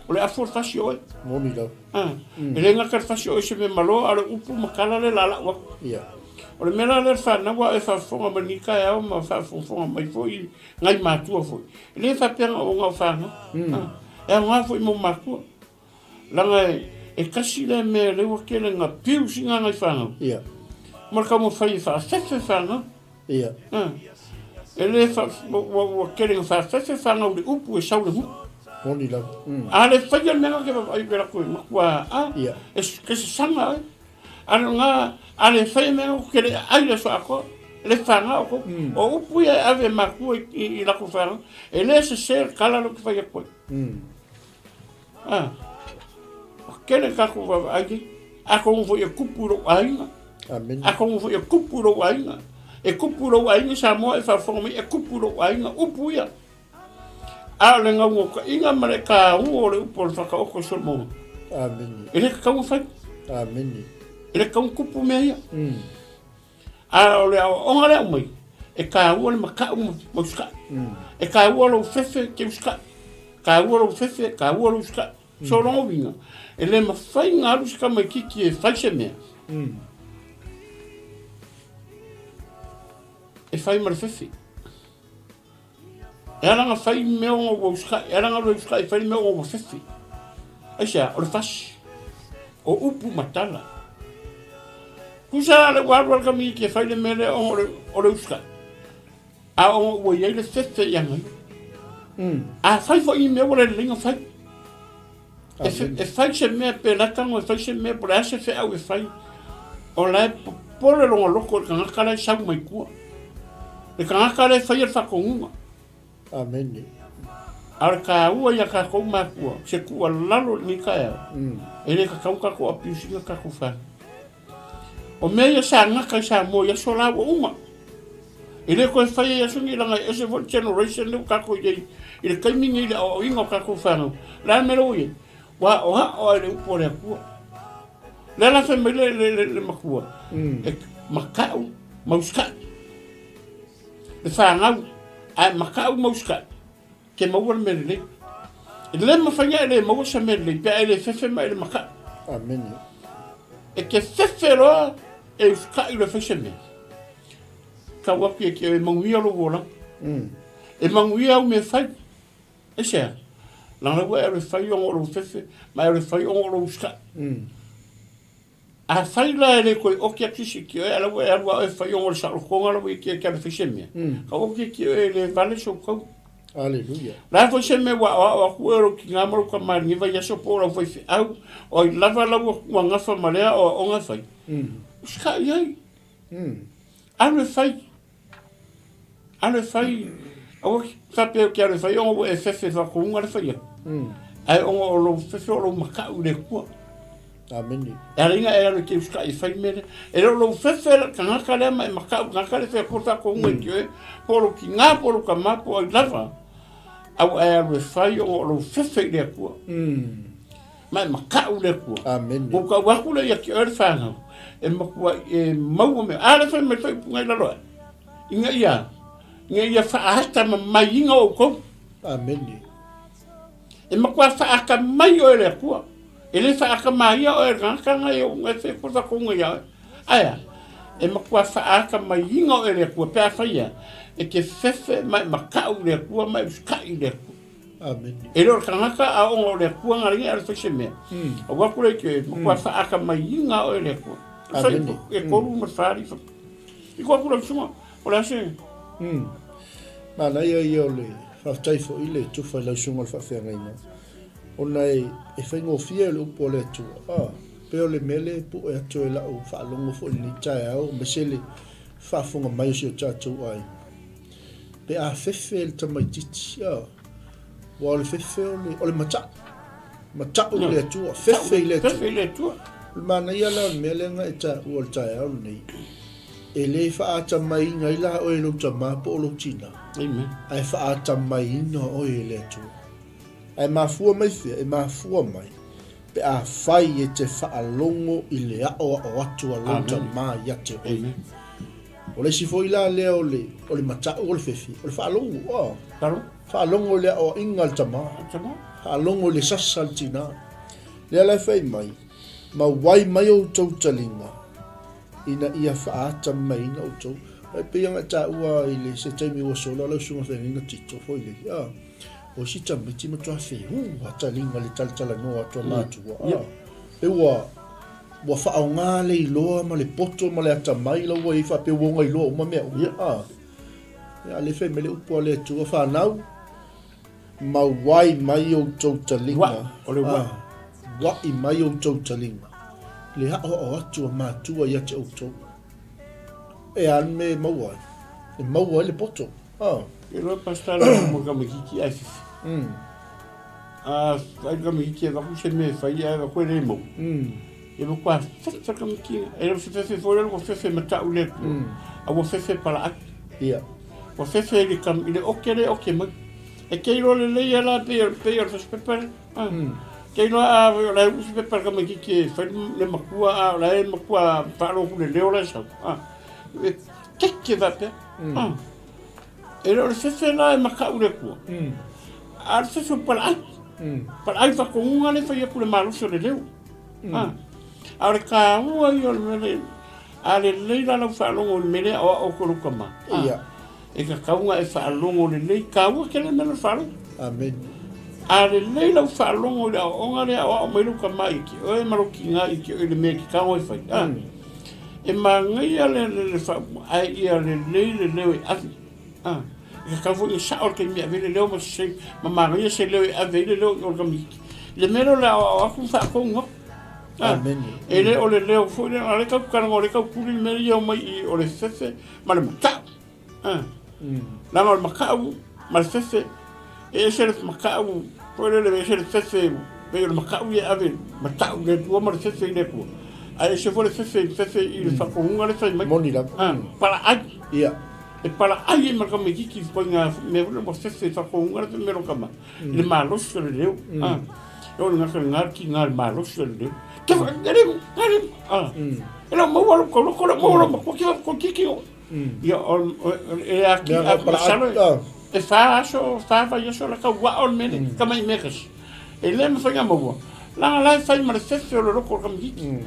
[SPEAKER 1] o le afu o le fasi o oe.
[SPEAKER 2] Moni lava.
[SPEAKER 1] A, e le gata le fasi o oe i se mea malo, a o le upu ma tala lea o le a lau atu.
[SPEAKER 2] Ia.
[SPEAKER 1] O le mea la lea le fanau a o e faafofoga mai lenei taeao ma faafogafoga mai foi nai matua foi, e le faapea na o na o fanau. A, e aoga foi mo matua. Leaga e tasi lea mea lea ua tele na piu sina nai fanau.
[SPEAKER 2] Ia.
[SPEAKER 1] Ma le taumafai e faafefe fanau.
[SPEAKER 2] Ia.
[SPEAKER 1] E le fa, ua, ua tele na faafefe fanau i le upu e sau le nuu.
[SPEAKER 2] Moni lava.
[SPEAKER 1] A le faia le mea na ke vaavaai pe latou e matua, a,
[SPEAKER 2] Ia.
[SPEAKER 1] e, e sasaga ai. A le na, a le faia mea na ke le ai le aso atoa, le whanga o kou. O upu ia e ave e matua i, i, i lakou whanau, e le sese le tala lea ou te fai atu ai. A, ua tele tatou vaavaai ai. Atonu foi e tupu i lou aiga.
[SPEAKER 2] Amene.
[SPEAKER 1] Atonu foi e tupu i lou aiga. E tupu i lou aiga Samoa e faafofoga mai, e tupu i lou aiga, upu ia. A o le gaugaukaʻiga ma le taua o le upu o le Whakaoto i Solomona.
[SPEAKER 2] Amene.
[SPEAKER 1] E le tatau ona fai.
[SPEAKER 2] Amene.
[SPEAKER 1] E le tatau ona tupu mea ia. A o le aoaoga lea aumai, e taua le makaʻu ma usikai. E taua lou fefe e te usikai. Taua lou fefe, taua lou usikai. So lona uiga, e le mafai ona alu se tamaititi e fai se mea. E fai ma le fefe. E ala ona fai mea ona ua usikai, e ala ona alu e usikai e fai le mea ona ua fefe. Aisea? O le fasi. O upu ma tala. Tusa la le ua alu a le tamaiti e fai le mea lea ona o le, o le usikai. A ona ua i ai le fefe ia ia. A fai foi ni mea ua le lelei ona fai. E, e fai se mea pe lata e fai se mea po o le a se feau e fai, o la e popole lona loto i le tagata la e sau mai tua. Le tagata la e faia le faatonuga.
[SPEAKER 2] Amene.
[SPEAKER 1] A o le taua ia tatou matua, se tuualalo i lenei taeao, e le tatau ona tatou abuse ina tatou fanau. O mea ia sa gata i Samoa i aso la ua uma. E le toe faia i aso nei leaga e ese foi le generation lea ua tatou i ai i le taimi nei i le aoaoina o tatou fanau. O le a le mea lea ua i ai? Ua aoao lava i le upu a le Atua. O lea la fai mai le, le, le, le matua, e makaʻu ma usikai. Le fanau, ae makaʻu ma usikai. Ke maua le mea lelei. E le mafai ona e le maua se mea lelei pe a e le fefe ma e le makaʻu.
[SPEAKER 2] Amene.
[SPEAKER 1] E te fefe loa e usikai loa e fai se mea. Tau atu ia ki oe, e manuia lou olaga. E manuia au mea e fai. Aisea? Leaga ua e alu e fai ona o lou fefe ma e alu e fai ona o lou usikai. Afai la e le toe oki atu isi ki oe, a la ua e alu a oe e fai ona o le saolotoga la ua i ki e te alu e fai se mea, ka oki ki oe e le vale sou tau.
[SPEAKER 2] Aleluia.
[SPEAKER 1] La foi se mea ua aoao atu oe o lou tinā ma lou tama i lenei vaiaso po o lau faifeau, o ai lava lau ua gafa ma lea aoaoga e fai, usikai ai. Alu e fai. Alu e fai, aua ki faapea ou te alu e fai ona ua e fefe whakounga le whaia. Ae ona o lou fefe o lou makaʻu i le Atua.
[SPEAKER 2] Amene.
[SPEAKER 1] E ala ina e alu e te usikai e fai mea lea. E le o lou fefe le tagata lea ma e makaʻu tagata lea e fai atu le whakounga i te oe, po o lou tinā, po o lou tama, po o ai lava. A ua e alu e fai ona o lou fefe i le Atua. Ma e makaʻu i le Atua.
[SPEAKER 2] Amene.
[SPEAKER 1] Ua ou tau atu lea ia te oe le whanau, e matua e maua mea. A lea fai mai fai upu ngai lalo ae. Ina ia, ina ia faatamamaiina outou.
[SPEAKER 2] Amene.
[SPEAKER 1] E matua faatamai oe e le Atua. E le faatamaia oe e le tagata na e o e fai atu faatonuga ia oe. Ae a? E matua faatamaiina oe e le Atua pe afai ea, e te fefe ma e makaʻu i le Atua ma e usikai i le Atua.
[SPEAKER 2] Amene.
[SPEAKER 1] E le o le tagata a ona o le Atua na lagi a le fai se mea. Aua atu lea i te matua faatamaiina oe e le Atua.
[SPEAKER 2] Amene.
[SPEAKER 1] E tolu ma le fa alii I ko aku lau susuga, o le a se...
[SPEAKER 2] Manaia ia o le faafetai foi i le tufa i lau susuga o le faafeagaiga, ona e, e faigofie le upu a le Atua. Ah, pei o le mea lea e pue atu e lau faalogo foi i lenei taeao, aemaise le faafofoga mai o si o tatou aiga. Pe a fefe le tamaitiiti, ah, aua o le fefe o le, o le mata'u. Mata'u i le Atua, fefe i le Atua.
[SPEAKER 1] Fefe i le Atua.
[SPEAKER 2] O le manaia la o le mea lea na e taua i le taeao lenei, e le faatamaiina ai la oe e lou tama po o lou tinā,
[SPEAKER 1] Amen.
[SPEAKER 2] ae faatamaiina oe e le Atua. Ae mafua mai fea? E mafua mai pe afai e te faalogo i le aoao atu a lou tama ia te oe.
[SPEAKER 1] Amen.
[SPEAKER 2] O le isi foi la lea o le, o le mata'u o le fefe, o le faalogo, oh.
[SPEAKER 1] Faalogo.
[SPEAKER 2] Faalogo i le aoaiga a le tama.
[SPEAKER 1] Tama.
[SPEAKER 2] Faalogo i le sasa a le tinā. Lea la e fai mai, Mauai mai outou taliga, ina ia faaatamaina outou. E pei ona e taua i le se taimi ua sola lau susuga feagaiga Tito foi lele, a, o isi tamaiti matua feua taliga i le talatalanoa atu a matua, a, e ua, ua faaaoga le iloa ma le poto ma le atamai la ua i ai faapea ua ona iloa uma mea uma, a. Ia, a le fai mai le upu a le Atua, fanau, Mauai mai outou taliga.
[SPEAKER 1] Ua'i, o le ua'i.
[SPEAKER 2] Ua'i mai outou taliga. Le aʻoaʻo atu a matua ia te outou. E a le mea e maua ai? E maua ai le poto. Ah.
[SPEAKER 1] E loa pastor le mo ka makiki ai fifi. A fai ka makiki e vaku se me fai ai vaku e le mo. E vaku a fefe ka makiki. E le se fefe foi le ko fefe mata'u le ku. A ua fefe pala atu.
[SPEAKER 2] Ia.
[SPEAKER 1] Ua fefe i le kam i le oke le oke mai. E kei loa lelei a la pei pei o le fasipepa le. Ah. Kei loa a o la e usi pepa le tamaititi e fai le makua a o la e makua faalogo le leo la e sau. Ah. E keke faapea. Ah. E le o le fefe la e makaʻu le Atua. A o le fefe o palaai. Palaai faatonuga le fai atu le malosi o le leo. Ah. A o le taua ia o le mea lea, a lelei la lau faalogo i le mea lea o aʻo atu e lou tama. Ah.
[SPEAKER 2] Ia.
[SPEAKER 1] E tatau ona e faalogo lelei, taua tele mea le faalogo.
[SPEAKER 2] Amen.
[SPEAKER 1] A lelei lau faalogo i le aoaoga lea aoao mai lou tama i te oe ma lou tina i te oe i le mea e te tago e fai. A, e manaia le, le, le faa, ae ia lelei le leo e ave. A, e tatau foi ona sao le taimi e ave ai le leo ma se, ma manaia se leo e ave ai le leo i o le tamaitiiti. I le mea lea o le aoao atu ma faatonu atu. A,
[SPEAKER 2] Amen.
[SPEAKER 1] e le o le leo foi lea, a o lea tatou te talanoa o lea tau tuli le mea ia omai i o le fefe ma le matau. Leaga o le matau ma le fefe, e ese le matau foi lele, e ese le fefe, pei o le matau ia e ave, matau i le Atua ma le fefe i le Atua. Ae ese foi le fefe, fefe i le faatonuga lea e fai mai.
[SPEAKER 2] Moni lava.
[SPEAKER 1] Palaai.
[SPEAKER 2] Ia.
[SPEAKER 1] E palaai ai ma le tamaitiiti i ituaiga mea foi lea ua fefe i faatonuga lea fai mai lou tama, i le malosi o le leo. E oo i le gata i le tiga i le malosi o le leo. Ke le, e le o maua lou tauloko, e le o maua lou matua, ke toeitiiti o. Ia, e a ki, a masalo, e whā aso, whā vaiaso la kau wao le mele, ka mai mekas. E le mawhai ngā maua. Langa lai whai ma le fefe o le loko o le kamakiki.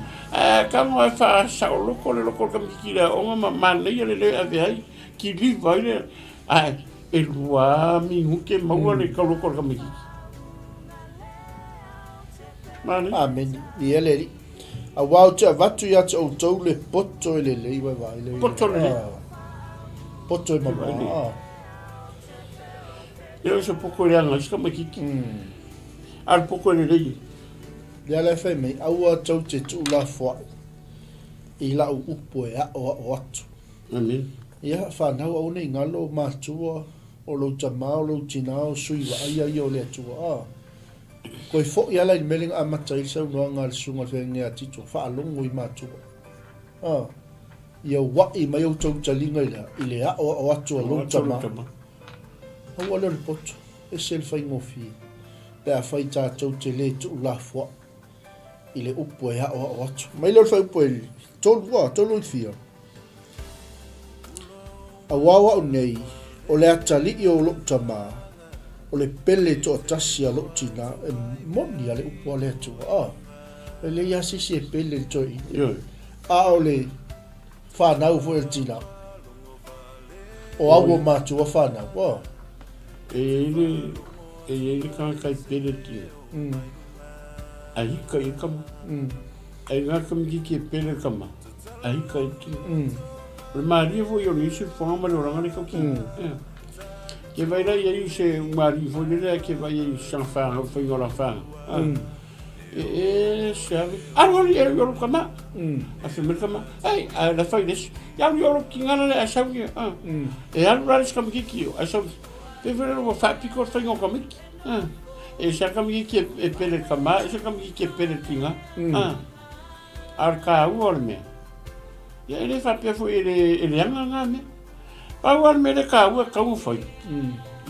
[SPEAKER 1] Ka ngoa e wha sa o loko le loko o le kamakiki le onga ma manaia le leo ave ai, ki liva ai le, ae, e lua minute maua le kau loko o le kamakiki. Manaia.
[SPEAKER 2] Amene. Ia le Alii. Aua ou te avatu ia te outou le poto e lelei vaevae le.
[SPEAKER 1] Poto lelei.
[SPEAKER 2] Poto e mamā.
[SPEAKER 1] E o se poto e leaga ai se tamaititi. A o le poto e lelei.
[SPEAKER 2] Lea la e fai mai, aua tou te tuulafoai i lau upu e aʻoaʻo atu.
[SPEAKER 1] Amen.
[SPEAKER 2] Ia, fanau aua ne i galo matua o lou tama, o lou tina, o sui vaaia ia o le Atua. A. Toe foi ala i le mea lea na amata ai le saunoaga a le Susuga i le Feagaiga ia Tito, faalogo i matua. A, ia ua'i mai outou taliga i le a? I le aʻoaʻo atu a lou tama. Aua lea o le poto, ese le faigofie, pe afai tatou te le tuulafoaʻi i le upu e aʻoaʻo atu. Mai lea o le fuaiupu e 3, a, 3 i fia. Aua o au nei, o le atalii o lou tama, o le pele toatasi a lou tina, e moni a le upu a le Atua, a, e leai lava se isi e pele i le toeaina, a o le fanau foi a le tina, o au o matua fanau, a.
[SPEAKER 1] E i ai le, e i ai le tagata e pele le tina, a hika i le tama. E ngā tamaitiiti e pele tama, a hika i ki. O le malie foi o nisi fofoga ma le olaga le tauki. Ke vai la ia i se malie foi lele ke vai i sana whanga, whainga o la whanga. E e se alu, alu alu i alu kama. A fe mele kama, ai, a la whai lesi. Ia alu i olo ki ngana le a sau ia. E alu la lesi kamakiki o, a sau. Pe vele ua whaapiko le whainga o kamiki. E se tamaitiiti e pele tama, e se tamaitiiti e pele tina. A o le taua o le mea, ia e le faapea foi e le, e leaga ngā mea. Pau lava le mea lea taua e tatau ona fai,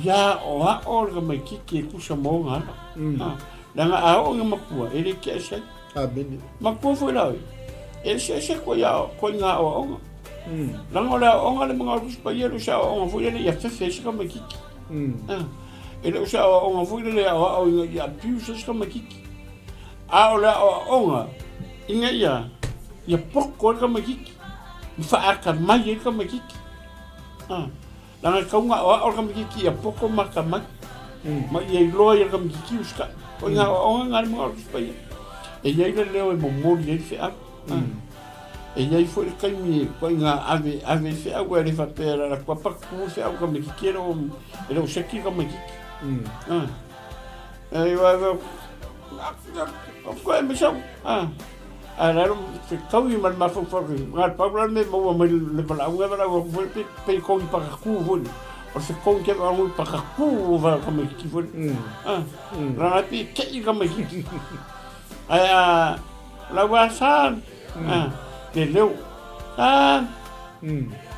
[SPEAKER 1] ia aoao le tamaitiiti e tusa ma ona ala. Leaga a oo ina matua, e le tea ese ai.
[SPEAKER 2] Amene.
[SPEAKER 1] Matua foi la oe, e eseese koe ia, koe i ngā aoaoga. Leaga o le aoaoga le magalu Tusi Paia e le o se aoaoga foi lele ia fefe ai se tamaititi. E le o se aoaoga foi lele e aoao ina ia abuse ai se tamaititi. A o le aoaoga ina ia ia poto ai le tamaititi, ma faaatamai ai le tamaititi. Leaga e tatau ona aoao le tamaititi ia poto ma atamai, ma ia iloa ai e le tamaititi usitai. O ina aoaoga na le magalu Tusi Paia. E i ai le leo e momoli ai le feau. E i ai foi le taimi e ituaiga ave ave ai feau ae le faapea e alu atu lava tu le feau i le tamaititi e le o seki le tamaititi. Ae la fetaui ma le mafaufau na o le pau la le mea e maua mai le valaauga e valaau atu foi pe pei kogi pakatu foi lea. O se kogi ke valaau pakatu o va tamaititi foi lea. Leaga e pei e tei le tamaititi. Ae a lau a sa le leo sa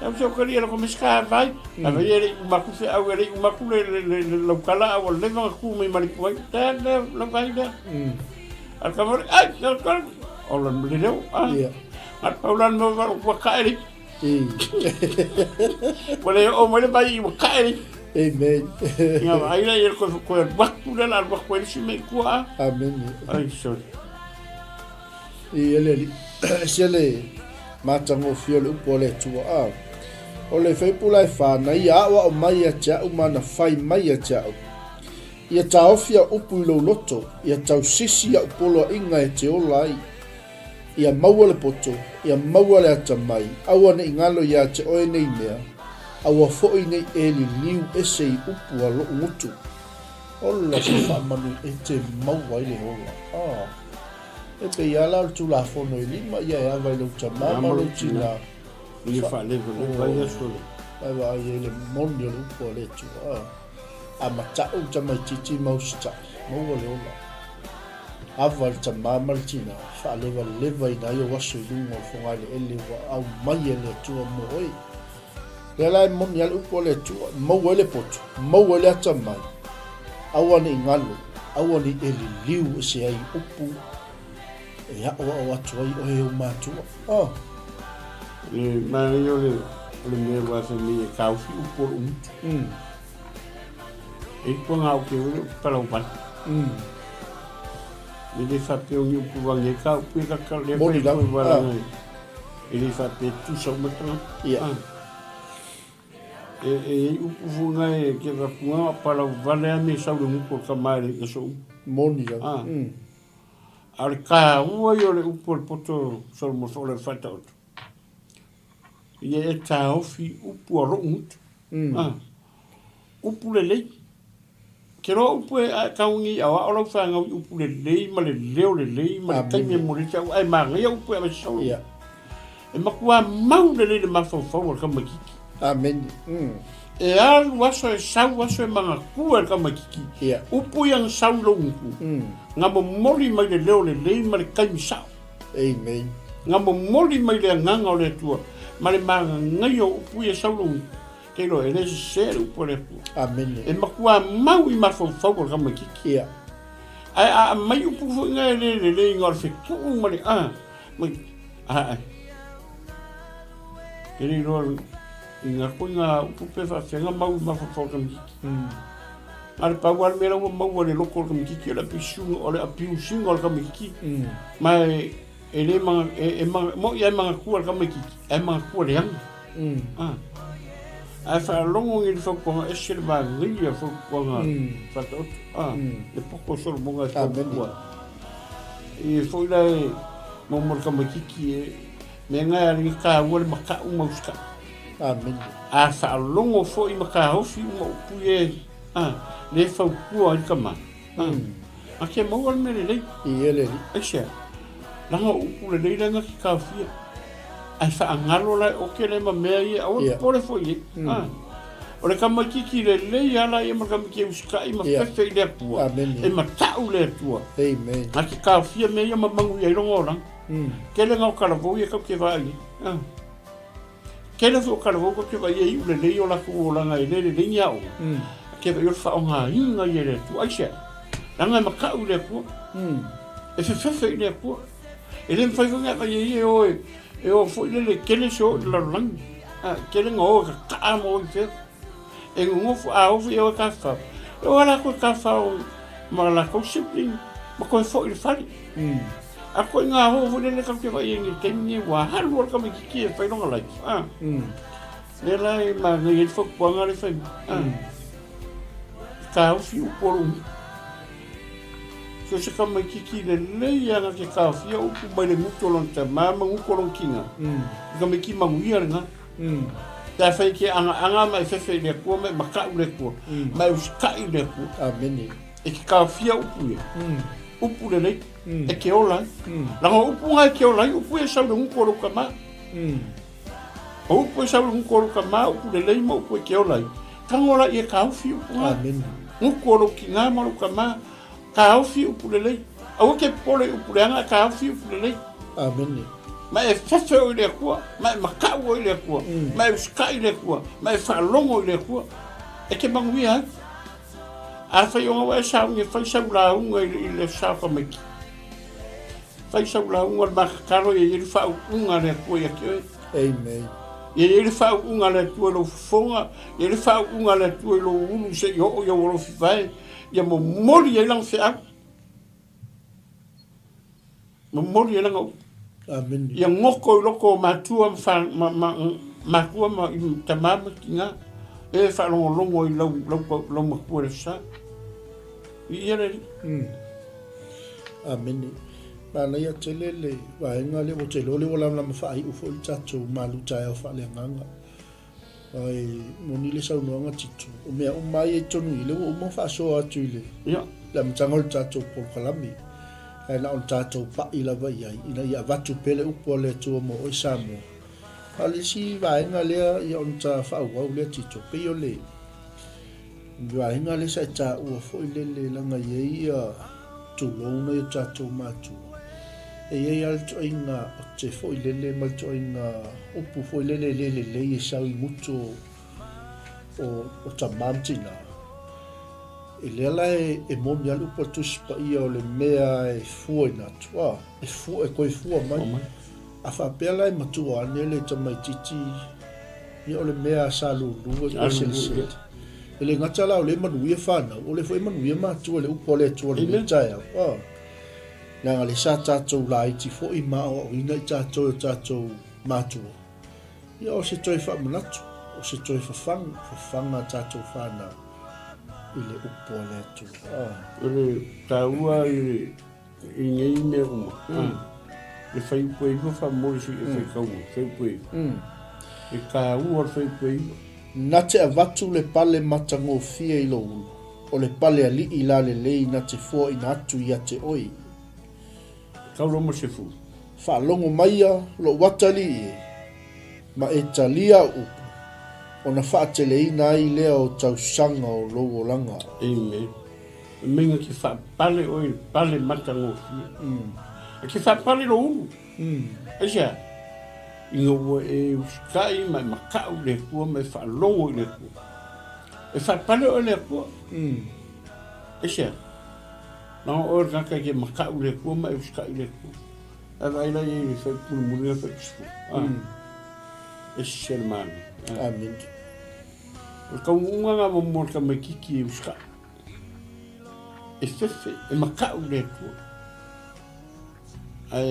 [SPEAKER 1] Lau se okali e loko me ska vai. A vai e le uma atu feau e le uma atu le laukala a ua leva ona tu mai ma le ituai. Lea lea lau vai lea. A le tama ai o le leo. A pau la no va ua kae le. Ua le oo mai le vai ua kae le.
[SPEAKER 2] Amen.
[SPEAKER 1] Ia ai la ia ko ko watu le la watu le si me kua.
[SPEAKER 2] Amen.
[SPEAKER 1] Ai sorry.
[SPEAKER 2] I e le Alii, ese le matagofie o le upu a le Atua. A o le faipula e fa, na ia aʻoaʻo mai ia te aʻu ma na fai mai ia te aʻu, Ia taofi au upu i lou loto, ia tausisi au poloaiga e te ola ai. Ia maua le poto, ia maua le atamai, aua ne i galo iā te oe nei mea, aua foʻi nei e liliu ese i upu a loʻu gutu. Ola se faamanu e te maua ai le ola. A. E pei lava la o le Tulafono e lima ia e ava i lou tamā ma lou tinā.
[SPEAKER 1] Ia faalevaleva ai aso le.
[SPEAKER 2] Ae vaai ai le moni o le upu a le Atua. A mataʻu le tamaitiiti ma usitai, maua le ola. Ava i le tamā ma le tinā, faalevalevaina ai ou aso i luga o le fogaeleele ua aumai e le Atua mo oe. Lea la e moni lava le upu a le Atua, maua ai le poto, maua ai le atamai, aua ne i galo, aua ne i e liliu ese ai i upu e aʻoaʻo atu ai oe e ou matua. Oh.
[SPEAKER 1] Le manaia o le, o le mea ua fai mai e taofi upu o lou gutu. E ipu anga au ke ule upu palau vale. E le faapea o ni upu vange ka upu e kaka le
[SPEAKER 2] Moni lava.
[SPEAKER 1] Ah. E le faapea e tusa uma tagata.
[SPEAKER 2] Ia.
[SPEAKER 1] Ah. E e i ai upu foi na e ke avatu na palau vale a me sau le gutu o le tama e le i aso uma.
[SPEAKER 2] Moni lava.
[SPEAKER 1] Ah. A o le taua ia o le upu o le poto Solomon o le faataoto. Ia e taofi upu a lou gutu. Ah. Upu lelei. Ke loa upu e ae tau ni aoao lau fanau i upu lelei ma le leo lelei ma le taimi e momoli ai te au ae manaia upu e ave solo.
[SPEAKER 2] Ia.
[SPEAKER 1] E matua mau lelei le mafaufau o le tamaititi.
[SPEAKER 2] Amene.
[SPEAKER 1] E alu aso e sau aso e manatua e le tamaititi.
[SPEAKER 2] Ia.
[SPEAKER 1] Upu ia na sau i lou gutu. Na momoli mai le leo lelei ma le taimi sao.
[SPEAKER 2] Amen.
[SPEAKER 1] Na momoli mai le agaga o le Atua ma le magagaia o upu ia e sau i lou gutu. Te iloa, e le sese le upu a le Atua.
[SPEAKER 2] Amene.
[SPEAKER 1] E matua mau i mafaufau o le tamaititi.
[SPEAKER 2] Ia.
[SPEAKER 1] Ae a aumai upu foi na e le lelei na o le fetuu ma le a, mai, a, te le iloa i ngā koe ngā upu pe faafefea mau i mafaufau o le tamaititi. Na o le pau lava le mea la ua maua i le loko o le tamaititi o le abuse, o le abuse ina o le tamaititi. Ma e, e le ma, e, e ma, mo'i lava e manatua le tamaititi, ae manatua leaga. Ah. Ae faalogo nei i le fautuaga ese le manaia fautuaga faataoto. Ah, le poto o Solomona e fautua. E foi la e mo mo le tamaititi e mea na e alii taua le mataʻu ma usitaʻu.
[SPEAKER 2] Amene.
[SPEAKER 1] A faalogo foi ma taofi uma upu ia e ah, le fautua ai le tama. A ke maua le mea lelei.
[SPEAKER 2] I e le alii.
[SPEAKER 1] Aisea? Leaga o upu lelei la na te taofia. Ae faagalo la e oke le ma mea ia, aua
[SPEAKER 2] Ia.
[SPEAKER 1] popole foi i ai. Ah. O le tamaititi lelei lava la ia ma le tamaiti e usitai ma
[SPEAKER 2] Ia.
[SPEAKER 1] fefe i le Atua.
[SPEAKER 2] Amene.
[SPEAKER 1] E mataʻu le Atua.
[SPEAKER 2] Amen.
[SPEAKER 1] Na te taofia mea ia ma manuia ai lona olaga. Tele na o talavou ia tatou te vaai ai. Ah. Tele foi o talavou tatou te vaai ai e iu lelei o latou olaga e le lelei ni aoga. Te vaai o le faaaogaina ia e le Atua. Aisea? Leaga e mataʻu i le Atua. E fefefe i le Atua. E le mafai foi ona e vaai ai e o e. E oo foi lele tele se oo i le lalolagi. A, tele na o e kaka'a ma o i fea. E nonofo, a oo foi e o e tafafao, e o lava latou e tafafao ma latou sibling ma toe foi i le fale. A koe ngā hoa foi lele tatou te vaai ai i le taimi lenei ua alu lava le tamaitiiti e fai lona life, a. Lea la e manaia ai le fautuaga lea e fai mai, a. Taofi upu o lou nuu. So se tamaitiiti lelei lava na te taofia upu mai le gutu o lona tama ma gutu o lona tina, o le tamaitiiti manuia lena. Pe afai e te agaaga ma e fefe i le Atua ma e matau i le Atua, ma e usitai i le Atua.
[SPEAKER 2] Amene.
[SPEAKER 1] E te taofia upu ia, upu lelei, e te ola ai. Leaga o upu na e te ola ai, upu ia e sau i le gutu o lou tama. O upu e sau i le gutu o lou tama, upu lelei ma upu e te ola ai. Tago laia e taofi upu na.
[SPEAKER 2] Amene.
[SPEAKER 1] Gutu o lou tina ma lou tama, Taofi upu lelei. Aua ke popole i upu leaga, taofi upu lelei.
[SPEAKER 2] Amene.
[SPEAKER 1] Ma e fefe oe i le Atua, ma e makaʻu oe i le Atua, ma e usitai i le Atua, ma e faalogo i le Atua, e te manuia ai. Afai ona ua e sauni e fai sau lauga i le sa o tamaiti, fai sau lauga o le matatalo ia i ai le faauuga a le Atua ia te oe.
[SPEAKER 2] Amen.
[SPEAKER 1] Ia i ai le faauuga a le Atua i lou fofoga, ia i ai le faauuga a le Atua i lou ulu se i oo i ou alofi vae, Ia momoli ai lana feau. Momoli ai lana upu.
[SPEAKER 2] Amene.
[SPEAKER 1] Ia goto i loko o matua ma, fa, ma, ma, matua ma i tamā ma tina e faalogologo i lau, lau, lau matua le sa. I ia le alii.
[SPEAKER 2] Amene. Manaia tele le vaega lea, ua te iloa lea ua lamalama faaiu foi le tatou malu taeao faaleagaga. Ae moni le saunoaga Tito, o mea uma ia i totonu i i, lea ua uma ona faasoa atu i le,
[SPEAKER 1] Ia.
[SPEAKER 2] le amataga o le tatou polokalame. Ae na ona tatou pai lava i ai, ina ia avatu pea le upu a le Atua mo oe Samoa. A o le isi vaega lea, ia ona ta faaauau lea Tito, pei o le vaega lea sa e taua foi lele leaga e i ai ia tulou nai o tatou matua. E i ai lava le ituaiga ote foi lele ma le ituaiga upu foi lele e le lelei e sau i gutu o, o tama ma tina. E lea la e, e moni lava le upu a le Tusi Paia o le mea e fuaina atu, a, e fua, e toe fua mai.
[SPEAKER 1] Mai.
[SPEAKER 2] A faapea la e matua ane le tamaitiiti, ia o le mea sa lulu e toe selesele. E le gata la o lea e manuia fanau, o lea foi e manuia matua i le upu a le Atua i lenei taeao. A. Leaga lea sa tatou laiti foi ma aoaoina i tatou e o tatou matua, ia o se toe faamanatu, o se toe fafaga, fafaga a tatou fanau i le upu a le Atua.
[SPEAKER 1] O le taua i nei mea uma, le faiupu e iva faamomoli sui e faitauga, faiupu e iva. Le taua o le faiupu e iva.
[SPEAKER 2] Na te avatu le pale matagofie i lou ulu. O le pale aliʻi la lelei na te foaina atu ia te oe.
[SPEAKER 1] Kau loma se fu.
[SPEAKER 2] Faalogo maia lou atalii e, ma e talia au upu, ona faateleina ai lea o tausaga o lou olaga.
[SPEAKER 1] Amen. E meinga ke faapale oe i le pale matagofie. E ke faapale lou ulu. Aisea? Ina ua e usitai ma e makaʻu i le Atua ma e faalogo i le Atua. E faapale oe le Atua. Aisea? Leaga o oe o le tagata e te makaʻu i le Atua ma e usitai i le Atua. Ae vaai la i ai i le fai mulimuli le fai tusifulu. E sese le manaia.
[SPEAKER 2] Amen.
[SPEAKER 1] O le taunuuga lena mo le tamaitiiti e usitai. E fefe, e makaʻu i le Atua. Ae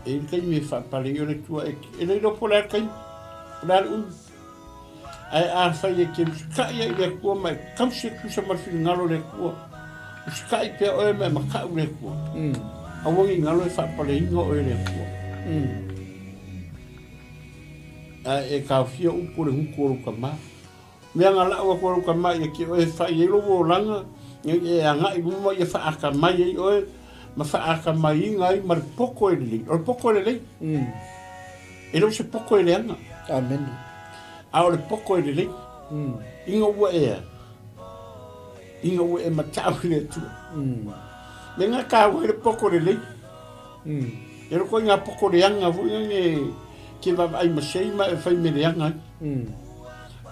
[SPEAKER 1] e i ai le taimi e faapale ai o le Atua e le iloa po o le a le taimi, po o le a le umi. Ae afai e te usitai ai i le Atua ma e tausi e tusa ma le finagalo o le Atua, usitai pea oe ma e makaʻu i le Atua, aua ne i galo e faapaleina oe e le Atua. Ae e taofia upu o le gutu o lou tama. Mea na lau atu e lou tama ia te oe e fai ai lou olaga, nei e agai i luma ia faaatamai ai oe ma faatamaiina ai ma le poto e lelei. O le poto e lelei. E le o se poto e leaga.
[SPEAKER 2] Amene.
[SPEAKER 1] A o le poto e lelei. Ina ua e a? Ina ua e matau i le Atua. Mea na taua ai le poto lelei. E loko i ngā poto leaga foi nani e ke vaavaai masei ma e fai mea leaga ai.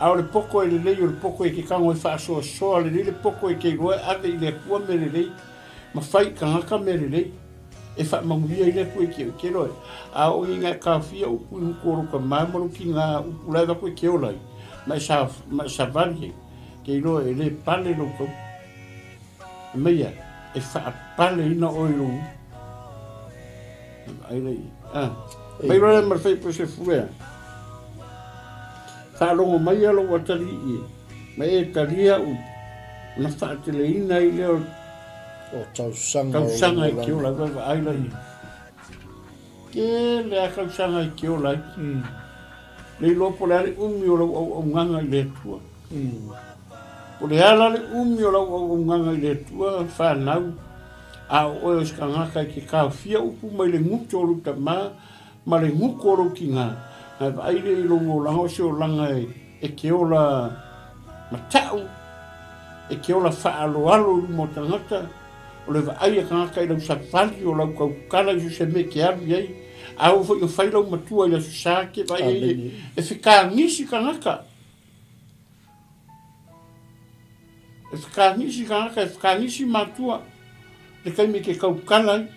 [SPEAKER 1] A o le poto e lelei, o le poto e ke tago e faasoasoa lelei le poto e ke iloa e ave i le Atua mea lelei ma fai i tagata mea lelei. E faamanuia ai le Atua i te ke loe. A o i nga e taofia upu i gutu o lou tama ma lou tina upu la e avatu e ke ola ai, ma e sa, ma e savali ai, ke iloa e le pale lou tau. Ameia, e faapaleina oe i lou ai lea. Ah, mai loa ma le fai se fulea. Faalogo mai ia lou atalii e, ma e talia upu, ona faateleina ai lea o
[SPEAKER 2] O tausaga
[SPEAKER 1] tausaga e ke ola ai, vaai laia. Tele a tausaga e ke ola ai. Le iloa po o le a le umi o lau auaunaga i le Atua. Po o le a la le umi o lau auaunaga i le Atua, fanau, a o oe o se tagata e te taofia upu mai le gutu o lou tama ma le gutu o lou tina, na e vaai lea i lou olaga o se olaga e te ola matau, e te ola faaaloalo i luma o tagata, o le vaai a tagata i lau savali o lau tautala i so o se mea e te alu i ai, a oo foi ina fai lau matua i le Aso Sa, e te vaai ai e fetagisi tagata. E fetagisi tagata, e fetagisi matua, le taimi e te tautala ai.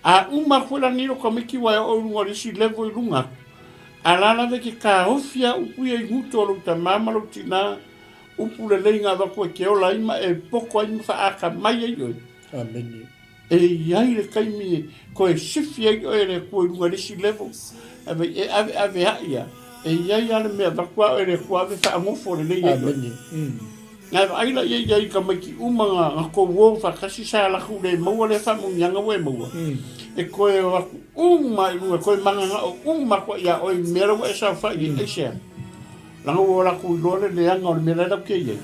[SPEAKER 1] A uma atu foi la nei lou tamaiti ua e oo i luga o le isi level i luga atu, a la lava e te taofi a upu ia i guto o lou tama ma lou tina, upu lelei na avatu e te ola ai ma e poto ai ma faaatamai ai oe.
[SPEAKER 2] Amene.
[SPEAKER 1] E i ai le taimi e toe sifi ai oe e le Atua i luga i le isi level, ae vai e aveaveai a, e i ai a le mea avatu a oe e le Atua ave faanofo lelei ai oe.
[SPEAKER 2] Amene.
[SPEAKER 1] Na e vaai la ia i tamaiti uma na tou o faatasi sa latou le maua lea faamanuiaga ua e maua, e toe o atu uma i luga, e toe mananao uma atu ai ia oe i mea la ua e saofai ai, aisea? Leaga ua latou iloa le leaga o le mea la e latou te i ai,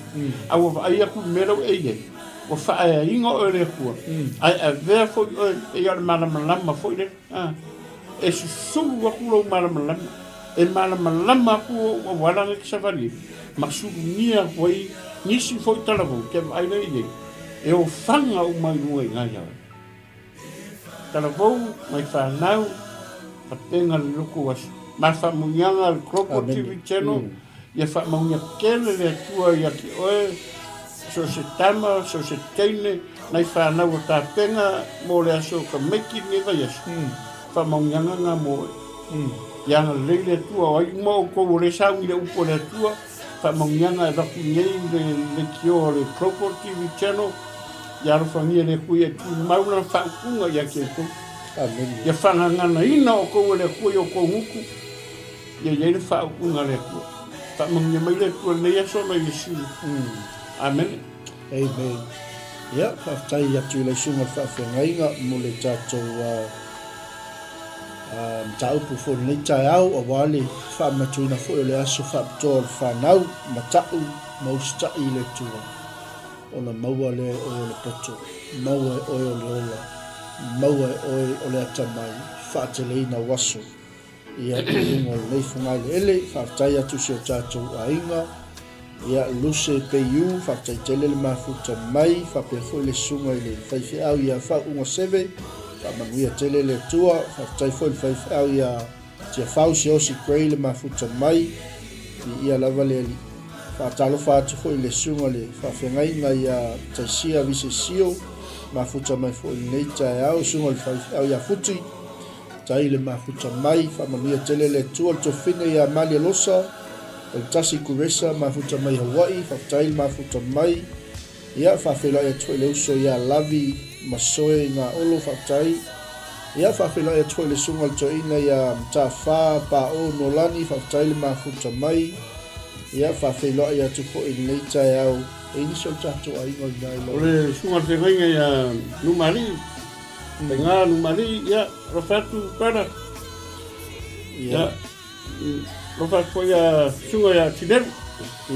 [SPEAKER 1] a ua vaai atu i le mea la ua e i ai, ua faaeaina oe e le Atua, ae avea foi oe e ia o le malamalama foi lea. A, e susulu atu lou malamalama, e malamalama atu ou auala na e te savali ai, ma sulugia atu ai nisi foi talavou te vaai lea i ai, e ofaga uma i luga i ina ia oe. Talavou mai fanau, tapena le loko aso. Ma faamanuiaga a le Global TV Channel, ia faamaunia tele le Atua ia te oe, so o se tama, so o se teine, nai fanau o tapena mo le aso o tamaiti lenei vaiaso, faamauniaga na mo oe. Ia agalelei le Atua, o ai uma outou o lea e sauni le upu a le Atua, faamauniaga e avatu nei le leitio a le Global TV Channel, ia alofagia le Atua ia tumau lana faaupuga ia te outou.
[SPEAKER 2] Amene.
[SPEAKER 1] Ia faagaganaina outou e le Atua i outou gutu, Ia i ai le faaupuga a le Atua. Faamanuia mai le Atua i lenei aso ma Iesu. Amene.
[SPEAKER 2] Amen. Ia, faafetai atu i lau susuga i le faafeagaiga mo le tatou mataupu foi i lenei taeao aua le faamanatuina foi o le aso faapitoa o le fanau, mata'u ma usitai i le Atua ona maua lea e oe o le poto, maua e oe o le ola, maua e oe o le atamai, faateleina o aso. Ia, i luga o lenei fogaeleele, faafetai atu i si o tatou aiga, ia, Luse Peiu, faafetai tele le mafuta mai, faapea foi le susuga i le faifeau ia Faauuga Seve, faamanuia tele le Atua, faafetai foi i le faifeau ia Tiafau Siaosi Gray le mafuta mai, viia lava le Alii. Faatalofa atu foi i le susuga i le faafeagaiga ia Taisia Visesio, mafuta mai foi i lenei taeao, susuga i le faifeau ia Futi, Tai le mafuta mai, faamanuia tele le Atua le tofine ia Malie Losa, o le tasi Kuresa mafuta mai Hawaii, faafetai le mafuta mai. Ia faafeiloai atu foi le uso ia Lavi Masoe Gaolo, faafetai. Ia faafeiloai atu foi le susuga le toeaina ia Matafa Pao Nolani, faafetai le mafuta mai. Ia faafeiloai atu foi i lenei taeao e nisi o le tatou aiga o i ina i
[SPEAKER 1] lau. O le susuga le feagaiga ia Numalii. Faiga Numalii, ia, alofa atu brother. Ia, alofa atu foi ia susuga ia Tineru.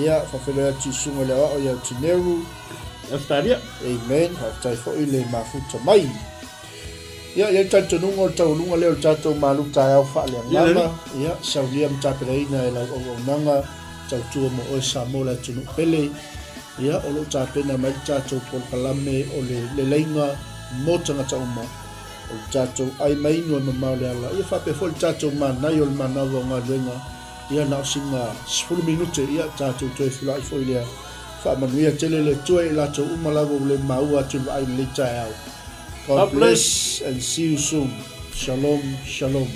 [SPEAKER 2] Ia, faafeiloai atu i susuga i le aoao ia Tineru.
[SPEAKER 1] Australia.
[SPEAKER 2] Amen. Faafetai foi le mafuta mai. Ia, i ai le talitonuga o le taualuga lea o le tatou malu taeao faaleagaga. Ia, saunia ma taperaina e lau auaunaga tautua mo oe Samoa le atunuu pele. Ia, o lo o tapena mai le tatou polokalame o le leleiga mo tagata uma, o le tatou ai ma inu e mamao le ala, ia faapea foi le tatou manai o le manava o galuega, ia na o sina 10 minute, ia tatou toe feiloai foi lea. Faamanuia tele le Atua i latou uma lava ua le maua atu i le vaai i lenei taeao. God bless and see you soon. Shalom, shalom.